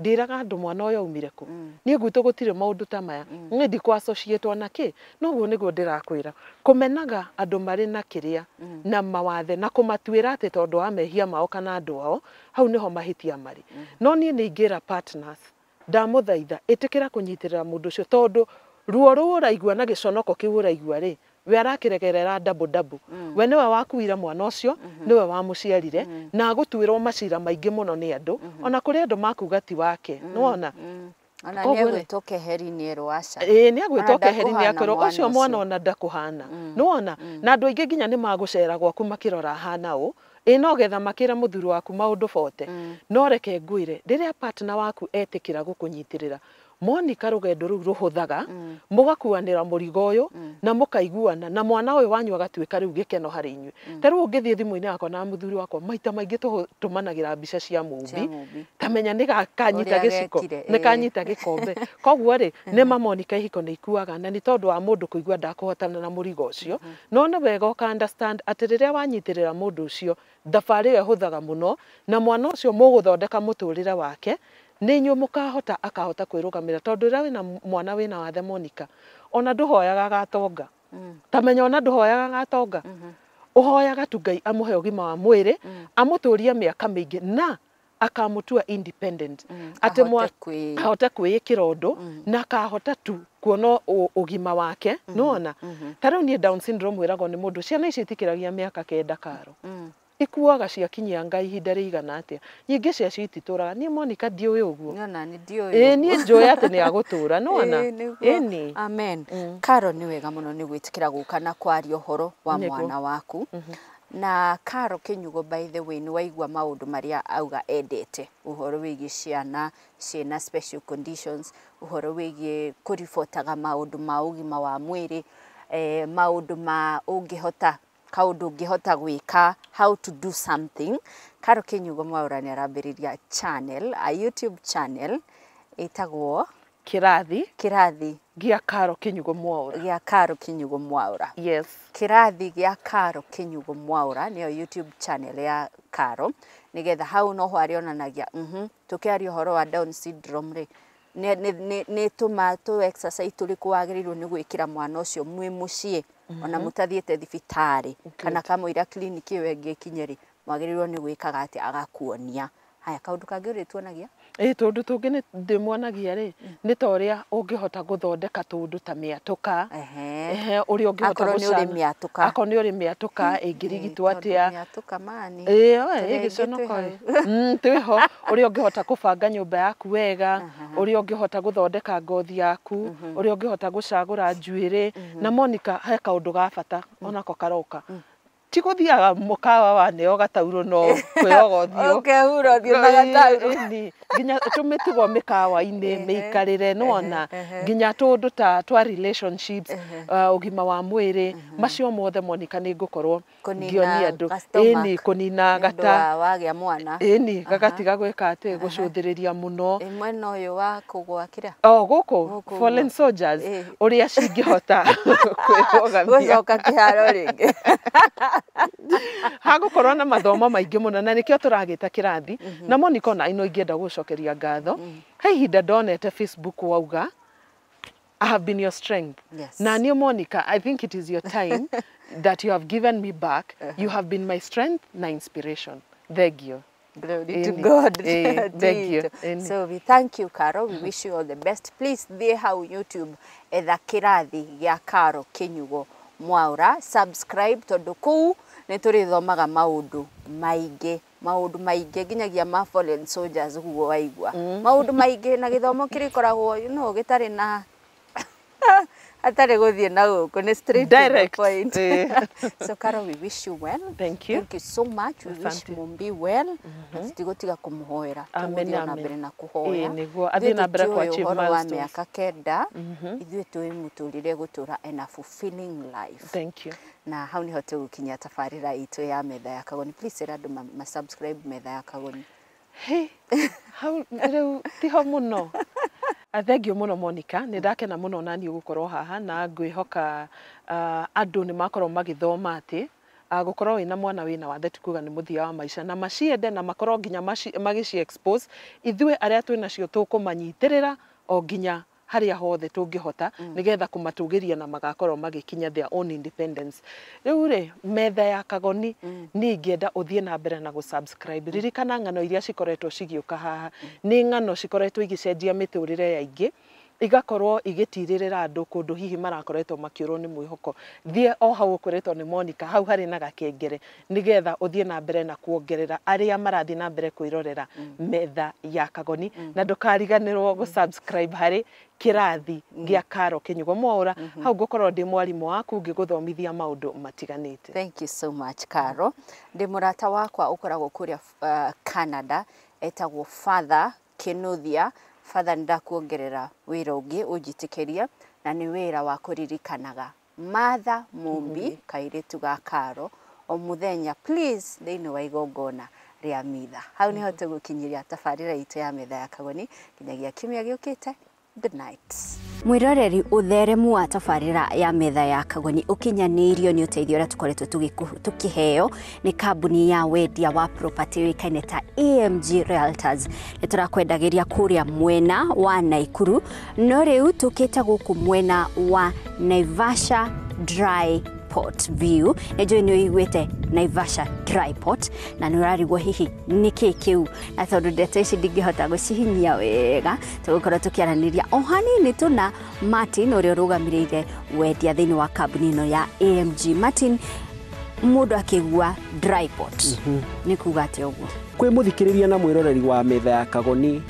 Speaker 2: ndĩraga andũ mwana ũyũ aumire kũ, niĩ gwitũ gũtirĩ maũndũ ta maya, niĩ ndikũ associate na kĩ. Noguo nĩguo ndĩrakwĩra, kũmenaga andũ marĩ na kĩrĩa na mawathe na kũmatuĩra atĩ tondũ wa mehia mao kana andũ ao, hau nĩho mahĩtia marĩ. No niĩ nĩ ingĩra partners, ndamũthaitha, ĩtĩkĩra kũnyitĩrĩra mũndũ ũcio, tondũ ruo rũu ũraigua na gĩconoko kĩu ũraigua rĩ, we arakĩregerera double double. We nĩwe wakuire mwana ũcio, nĩwe wamũciarire, na agũtuĩrwo macira maingĩ mũno nĩ andũ, ona kũrĩ andũ makuga ti wake, nĩwona.
Speaker 1: Ona
Speaker 2: Koguo rĩ,
Speaker 1: nĩ egwĩtwo keheri nĩ erwo aca.
Speaker 2: Ĩĩ, nĩ agwĩtwo
Speaker 1: Ona
Speaker 2: keheri, nĩ
Speaker 1: ndakũhana
Speaker 2: akwĩrwo
Speaker 1: mwana
Speaker 2: ũcio mwana
Speaker 1: ũcio.
Speaker 2: ona ndakũhana, nĩwona. Na andũ aingĩ nginya nĩ magũcera gwaku makĩrora hana ũ, ĩ no getha makĩra mũthuri waku maũndũ bote. No reke ngwĩre, rĩrĩa partner waku etĩkĩra gũkũnyitĩrĩra, Monica, rũgendo rũu rũhũthaga, mũgakuanĩra mũrigo ũyũ na mũkaiguana, na mwana ũyũ wanyu agatuĩka rĩu gĩkeno harĩ inyuĩ. Ta rĩu ũngĩthiĩ thimũ-inĩ yakwa na mũthuri wakwa, maita maingĩ tũmanagĩra mbica cia mũmbi.
Speaker 1: Cia mũmbi.
Speaker 2: Ta menya nĩ kanyita
Speaker 1: Ũrĩa
Speaker 2: gĩciko,
Speaker 1: gekire,
Speaker 2: nĩ
Speaker 1: ĩĩ.
Speaker 2: kanyita gĩkombe. Koguo rĩ, nĩ ma Monica, ihiko nĩ ikuaga na nĩ tondũ wa mũndũ kũigua ndakũhotana na mũrigo ũcio. No nĩ wega ũka understand atĩ rĩrĩa wanyitĩrĩra mũndũ ũcio, thabarĩ ĩyo ĩhũthaga mũno, na mwana ũcio mũgũthondeka mũtũrĩre wake nĩ inyuĩ mũkahota, akahota kwĩrũgamĩra, tondũ rĩrĩa wĩna mwana wĩna wathe, Monica, ona ndũhoyaga agatonga. Ta menya ona ndũhoyaga agatonga, ũhoyaga tu Ngai amũhe ũgima wa mwĩrĩ, amũtũrie mĩaka mĩingĩ na akamũtua independent, atĩ
Speaker 1: Ahote kwĩ-
Speaker 2: ahote kwĩĩkĩra ũndũ na akahota tu kuona ũgima wake, nĩwona. Ta rĩu niĩ Down syndrome wĩragwo nĩ mũndũ, ciana ici itikĩragia mĩaka 9, karo ikuaga ciakinyanga ihinda rĩigana atĩa, nyingĩ ciacio ititũraga. Niĩ Monica ndiũĩ ũguo.
Speaker 1: Nĩona nĩ ndiũĩ
Speaker 2: Ĩĩ,
Speaker 1: ũguo.
Speaker 2: niĩ njũĩ atĩ nĩ agũtũra, nĩwona.
Speaker 1: Ĩĩ, nĩguo.
Speaker 2: Ĩni.
Speaker 1: Amen. Karo, nĩ wega mũno nĩ gwĩtĩkĩra gũka na kwaria ũhoro wa
Speaker 2: Nĩguo.
Speaker 1: mwana waku. Na Karo Kĩnyugo, by the way, nĩ waigua maũndũ marĩa auga endete, ũhoro wĩgiĩ ciana ciĩna special conditions, ũhoro wĩgiĩ kũribotaga maũndũ ma ũgima wa mwĩrĩ, maũndũ ma ũngĩhota, kaũndũ ũngĩhota gwĩka, how to do something. Karo Kĩnyugo Mwaũra nĩ arambĩrĩria channel, a YouTube channel ĩtagwo
Speaker 2: Kĩrathi
Speaker 1: Kĩrathi
Speaker 2: gĩa Karo Kĩnyugo Mwaũra.
Speaker 1: Gĩa Karo Kĩnyugo Mwaũra.
Speaker 2: Yes.
Speaker 1: Kĩrathi gĩa Karo Kĩnyugo Mwaũra nĩyo YouTube channel ya Karo, nĩgetha hau noho arĩonanagia tũkĩaria ũhoro wa Down syndrome rĩ, nĩ tũma tũ exercise tũrĩkũ wagĩrĩirwo nĩ gwĩkĩra mwana ũcio mwĩ mũciĩ ona mũtathiĩte thibitarĩ, kana kamũira kiriniki ĩyo ĩngĩ ĩkinye rĩ, mwagĩrĩirwo nĩ gwĩkaga atĩa, agakuonia. Haya, kaũndũ kangĩ ũrĩtuonagia?
Speaker 2: Ĩ, tũndũ tũngĩ nĩ ndĩmuonagia rĩ, nĩ ta ũrĩa ũngĩhota gũthondeka tũndũ ta mĩatũka.
Speaker 1: Ehe.
Speaker 2: Ehe, ũrĩa ũngĩhota
Speaker 1: Akorwo nĩ ũrĩ
Speaker 2: gũcana-
Speaker 1: mĩatũka.
Speaker 2: Akorwo nĩ ũrĩ mĩatũka ĩngĩrigitwo
Speaker 1: Tondũ
Speaker 2: atĩa.
Speaker 1: mĩatũka mani.
Speaker 2: Ĩĩ, we,
Speaker 1: Tũrĩ
Speaker 2: ĩ
Speaker 1: aingĩ twĩ
Speaker 2: gĩconoko
Speaker 1: hau.
Speaker 2: ĩ. Twĩho ũrĩa ũngĩhota kũbanga nyũmba yaku wega, ũrĩa ũngĩhota gũthondeka ngothi yaku, ũrĩa ũngĩhota gũcagũra njuĩrĩ. Na Monica, he kaũndũ ga bata onako karoka, ti gũthiaga mũkawa waneo gataurũ no kwĩyoga ũthiũ.
Speaker 1: Ũkehura ũthiũ na gataurũ.
Speaker 2: Ĩni, nginya tũmĩtugo mĩkawa-inĩ, mĩikarĩre, nĩwona, nginya tũndũ ta twa relationships, ũgima wa mwĩrĩ, macio mothe Monica nĩ ngũkorwo
Speaker 1: Kũnina
Speaker 2: ngĩonia andũ.
Speaker 1: ka stomach.
Speaker 2: Ĩni, kũnina
Speaker 1: Nĩ ũndũ
Speaker 2: gata
Speaker 1: wa wagĩa mwana.
Speaker 2: Ĩni, gagatiga gwĩka atĩ gũcũthĩrĩria mũno.
Speaker 1: Ĩ, mwena ũyũ wa kũgwa kĩrĩa
Speaker 2: O gũkũ
Speaker 1: Gũkũ
Speaker 2: fallen
Speaker 1: ũguo.
Speaker 2: soldiers,
Speaker 1: Ĩ.
Speaker 2: ũrĩa cingĩhota kwĩrũgamia.
Speaker 1: Gũcoka kĩharo rĩngĩ.
Speaker 2: Hagũkorwo na mathomo maingĩ mũno, na nĩkĩo tũragĩta kĩrathi. Na Monica, ona ino ingĩenda gũcokeria ngatho, he ihinda ndonete Facebook wauga, "I have been your strength."
Speaker 1: Yes.
Speaker 2: Na niĩ Monica, I think it is your time that you have given me back. You have been my strength na inspiration. Thank you.
Speaker 1: Glory to
Speaker 2: Ĩni.
Speaker 1: God.
Speaker 2: Ĩĩ, thank you.
Speaker 1: Tito.
Speaker 2: Ĩni.
Speaker 1: So we thank you, Caro. We wish you all the best. Please thiĩ hau YouTube, etha Kĩrathi gĩa Caro Kĩnyugo Mwaũra, subscribe, tondũ kũu Nĩ tũrĩthomaga maũndũ maingĩ, maũndũ maingĩ nginyagia ma fallen soldiers ũguo waigua. Maũndũ maingĩ na gĩthomo kĩrĩkoragwo you know, gĩtarĩ na hatarĩ gũthiĩ na gũkũ, nĩ straight to the
Speaker 2: Direct.
Speaker 1: point.
Speaker 2: Eh.
Speaker 1: So Carol, we wish you well.
Speaker 2: Thank you.
Speaker 1: Thank you so much. We wish
Speaker 2: Asante.
Speaker 1: Mumbi well. Na tũtigũtiga kũmũhoera.
Speaker 2: Amen,
Speaker 1: Tũgũthiĩ o na
Speaker 2: amen.
Speaker 1: mbere na kũhoya.
Speaker 2: Ĩĩ, nĩguo. Athiĩ
Speaker 1: Ithuĩ
Speaker 2: na mbere
Speaker 1: tũtiũĩ
Speaker 2: kũ-achieve
Speaker 1: ũhoro wa
Speaker 2: milestones.
Speaker 1: mĩaka 9, ithuĩ tũĩ mũtũrĩre gũtũra ena fulfilling life.
Speaker 2: Thank you.
Speaker 1: Na hau niho tũgũkinyia tabarĩra itũ ya Metha ya Kagoni. Please ĩra andũ ma subscribe Metha ya Kagoni.
Speaker 2: Hey, hau rĩu tiho mũno. Thank you mũno Monica, nĩ ndakena mũno na niĩ gũkorwo haha na ngwĩhoka andũ nĩ makorwo magĩthoma atĩ gũkorwo wĩna mwana wĩna wathe ti kuga nĩ mũthia wa maica, na maciende na makorwo nginya magĩci expose. Ithuĩ arĩa twĩ nacio tũkũmanyitĩrĩra o nginya harĩa hothe tũngĩhota nĩgetha kũmatũgĩria na magakorwo magĩkinya their own independence. Rĩu rĩ, Metha ya Kagoni, niĩ ingĩenda ũthiĩ na mbere na gũ-subscribe. Ririkana ng'ano iria cikoretwo cigĩũka haha nĩ ng'ano cikoretwo igĩcenjia mĩtũrĩre ya aingĩ, igakorwo igĩtirĩrĩra andũ kũndũ hihi marakoretwo makĩũrwo nĩ mwĩhoko. Thiĩ o hau ũkoretwo nĩ Monica, hau harĩ na gakengere, nĩgetha ũthiĩ na mbere na kuongerera arĩa marathiĩ na mbere kwĩrorera Metha ya Kagoni, na ndũkariganĩrwo gũ-subscribe harĩ kĩrathi gĩa Karo Kĩnyugo Mwaũra. Hau ngũkorwo ndĩ mwarimũ waku ngĩgũthomithia maũndũ matiganĩte.
Speaker 1: Thank you so much, Caro. Ndĩ mũrata wakwa ũkoragwo kũrĩa Canada, etagwo Father Kinuthia. Father, nĩndakuongerera wĩra ũngĩ ũnjĩtĩkĩrie, na nĩ wĩra wa kũririkanaga Martha Mumbi, kairĩtu ga Caro, o mũthenya please thĩinĩ wa igongona rĩa mitha. Hau niho tũgũkinyĩria tabarĩra itũ ya Metha ya Kagoni nginyagia kiumia gĩũkĩte. Good night. Mwĩroreri, ũtheremu wa tabarĩra ya Metha ya Kagoni ũkinyanĩirio nĩ ũteithio ũrĩa tũkoretwo tũkĩheo nĩ kambuni ya wendia wa property yũĩkaine ta AMG Realtors. Nĩ tũrakwendagĩria kũrĩa mwena wa Naikuru, no rĩu tũkĩte gũkũ mwena wa Naivasha Dry Port View. Nĩ njũĩ nĩ ũiguĩte Naivasha Dry Port na nĩ ũrarigwo hihi nĩkĩ kĩu, na tondũ ndeto ici ndingĩhota gũcihinyia wega, tũgũkorwo tũkĩaranĩria o hanini tu na Martin ũrĩa ũrũgamĩrĩire wendia thĩinĩ wa kambuni ĩno ya AMG. Martin, mũndũ akĩgua Dry Port nĩ kuga atĩa ũguo?
Speaker 3: Kwĩ mũthikĩrĩria na mwĩroreri wa Metha ya Kagoni,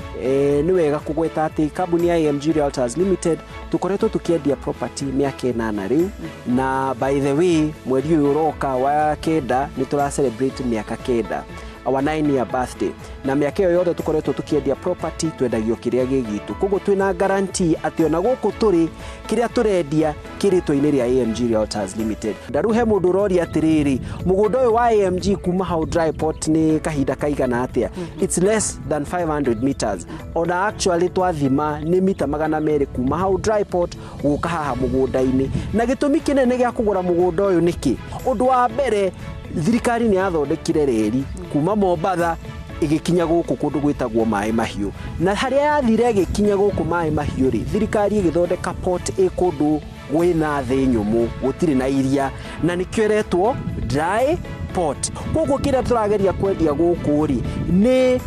Speaker 3: nĩ wega kũgweta atĩ kambuni ya AMG Realtors Limited tũkoretwo tũkĩendia property mĩaka 8 rĩu, na by the way mweri ũyũ ũroka wa 9 nĩ tũra celebrate mĩaka 9, our 9 year birthday, na mĩaka ĩyo yothe tũkoretwo tũkĩendia property twendagio kĩrĩa gĩ gitũ, koguo twĩna guarantee atĩ ona gũkũ tũrĩ kĩrĩa tũrendia kĩrĩtwa-inĩ rĩa AMG Realtors Limited. Ndaru he mũndũ ũroria atĩrĩrĩ, mũgũnda ũyũ wa AMG kuma hau Dry Port nĩ kahinda kaigana atĩa? It's less than 500 meters. Ona actually twathima nĩ mita 200 kuma hau Dry Port gũka haha mũgũnda-inĩ. Na gĩtũmi kĩnene gĩa kũgũra mũgũnda ũyũ nĩkĩ? Ũndũ wa mbere, thirikari nĩ yathondekire reri kuma Mombatha ĩgĩkinya gũkũ kũndũ gwĩtagwo Maĩ Mahiũ, na harĩa yathire ĩgĩkinya gũkũ Maĩ Mahiũ rĩ, thirikari ĩgĩthondeka port ĩ kũndũ gwĩna thĩ nyũmũ, gũtirĩ na iria, na nĩkĩo ĩretwo Dry Port. Koguo kĩrĩa tũrageria kwendia gũkũ rĩ, nĩ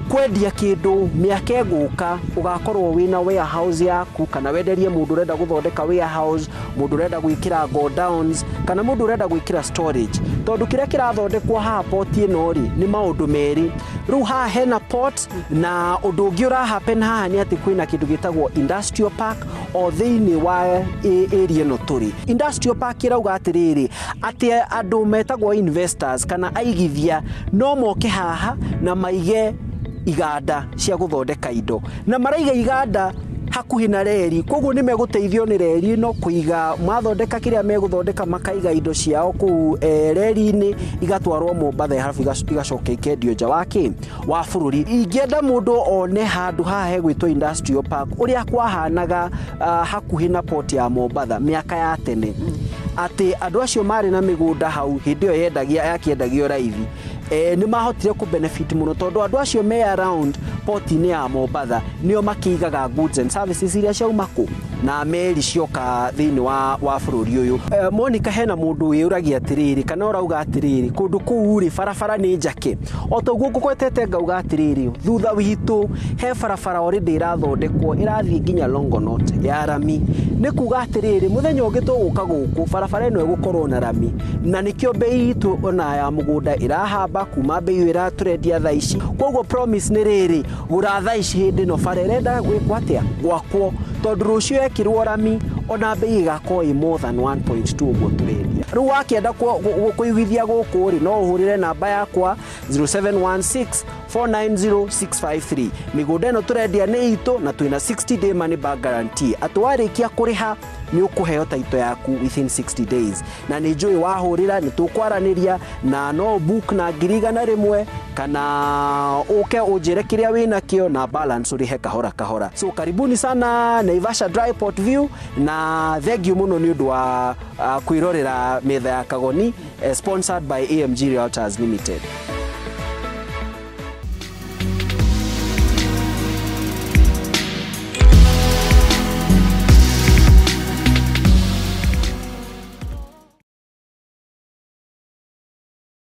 Speaker 3: kwendia kĩndũ mĩaka ĩgũka ũgakorwo wĩna warehouse yaku, kana wenderie mũndũ ũrenda gũthondeka warehouse, mũndũ ũrenda gwĩkĩra godowns, kana mũndũ ũrenda gwĩkĩra storage, tondũ kĩrĩa kĩrathondekwo haha port ĩno rĩ nĩ maũndũ merĩ. Rĩu haha hena port, na ũndũ ũngĩ ũra happen haha nĩ atĩ kwĩna kĩndũ gĩtagwo industrial park o thĩinĩ wa area ĩno tũrĩ. Industrial park ĩrauga atĩrĩrĩ, atĩ andũ metagwo investors kana aigithia no moke haha na maige iganda cia gũthondeka indo, na maraiga iganda hakuhĩ na reri, koguo nĩ megũteithio nĩ reri ĩno kũiga, mathondeka kĩrĩa megũthondeka makaiga indo ciao kũu reri-inĩ, igatwarwo Mombatha harabu igacoka ikendio nja wa kĩ wa bũrũri. Ingĩenda mũndũ one handũ haha hegwĩtwo industrial park ũrĩa kwahanaga hakuhĩ na port ya Mombatha mĩaka ya tene, atĩ andũ acio marĩ na mĩgũnda hau hĩndĩ ĩyo yendagia yakĩendagio raithi. Nĩ mahotire kũ benefit mũno tondũ andũ acio me around port-inĩ ya Mombatha nĩo makĩigaga goods and services iria ciauma kũ na meri cioka thĩinĩ wa bũrũri ũyũ. Monica, hena mũndũ wĩyũragia atĩrĩrĩ kana ũrauga atĩrĩrĩ, kũndũ kũu rĩ, barabara nĩ njake? O ta ũguo ngũgwetete, ngauga atĩrĩrĩ, thutha witũ he barabara already ĩrathondekwo ĩrathiĩ nginya Longonot ya rami. Nĩ kuga atĩrĩrĩ, mũthenya ũngĩ tũgũka gũkũ, barabara ĩno ĩgũkorwo na rami, na nĩkĩo bei itũ ona ya mũgũnda ĩrahamba kuma bei ĩyo ĩratũrendia thaa ici. Koguo promise nĩ rĩrĩ, gũra thaa ici hĩndĩ ĩno bara ĩrenda gwĩkwo atĩa, gwakwo, tondũ rũciũ yekĩrwo rami ona bei ĩgakorwo ĩ more than 1.2 ũguo tũrendia rĩu. Wakĩenda kũiguithia gũkũ rĩ, no ũhũrĩre namba yakwa 0716 490653. Mĩgũnda ĩno tũrendia nĩ itũ na twĩna 60 day money back guarantee, atĩ warĩkia kũrĩha nĩ ũkũheo taito yaku within 60 days. Na nĩ njũĩ wahũrĩra nĩ tũkwaranĩria, na no book na 100,000 kana ũke ũnjĩre kĩrĩa wĩnakĩo na balance ũrĩhe kahora kahora. So karibuni sana Naivasha Dry Port View, na thank you mũno nĩ ũndũ wa kwĩrorera Metha ya Kagoni, sponsored by AMG Realtors Limited.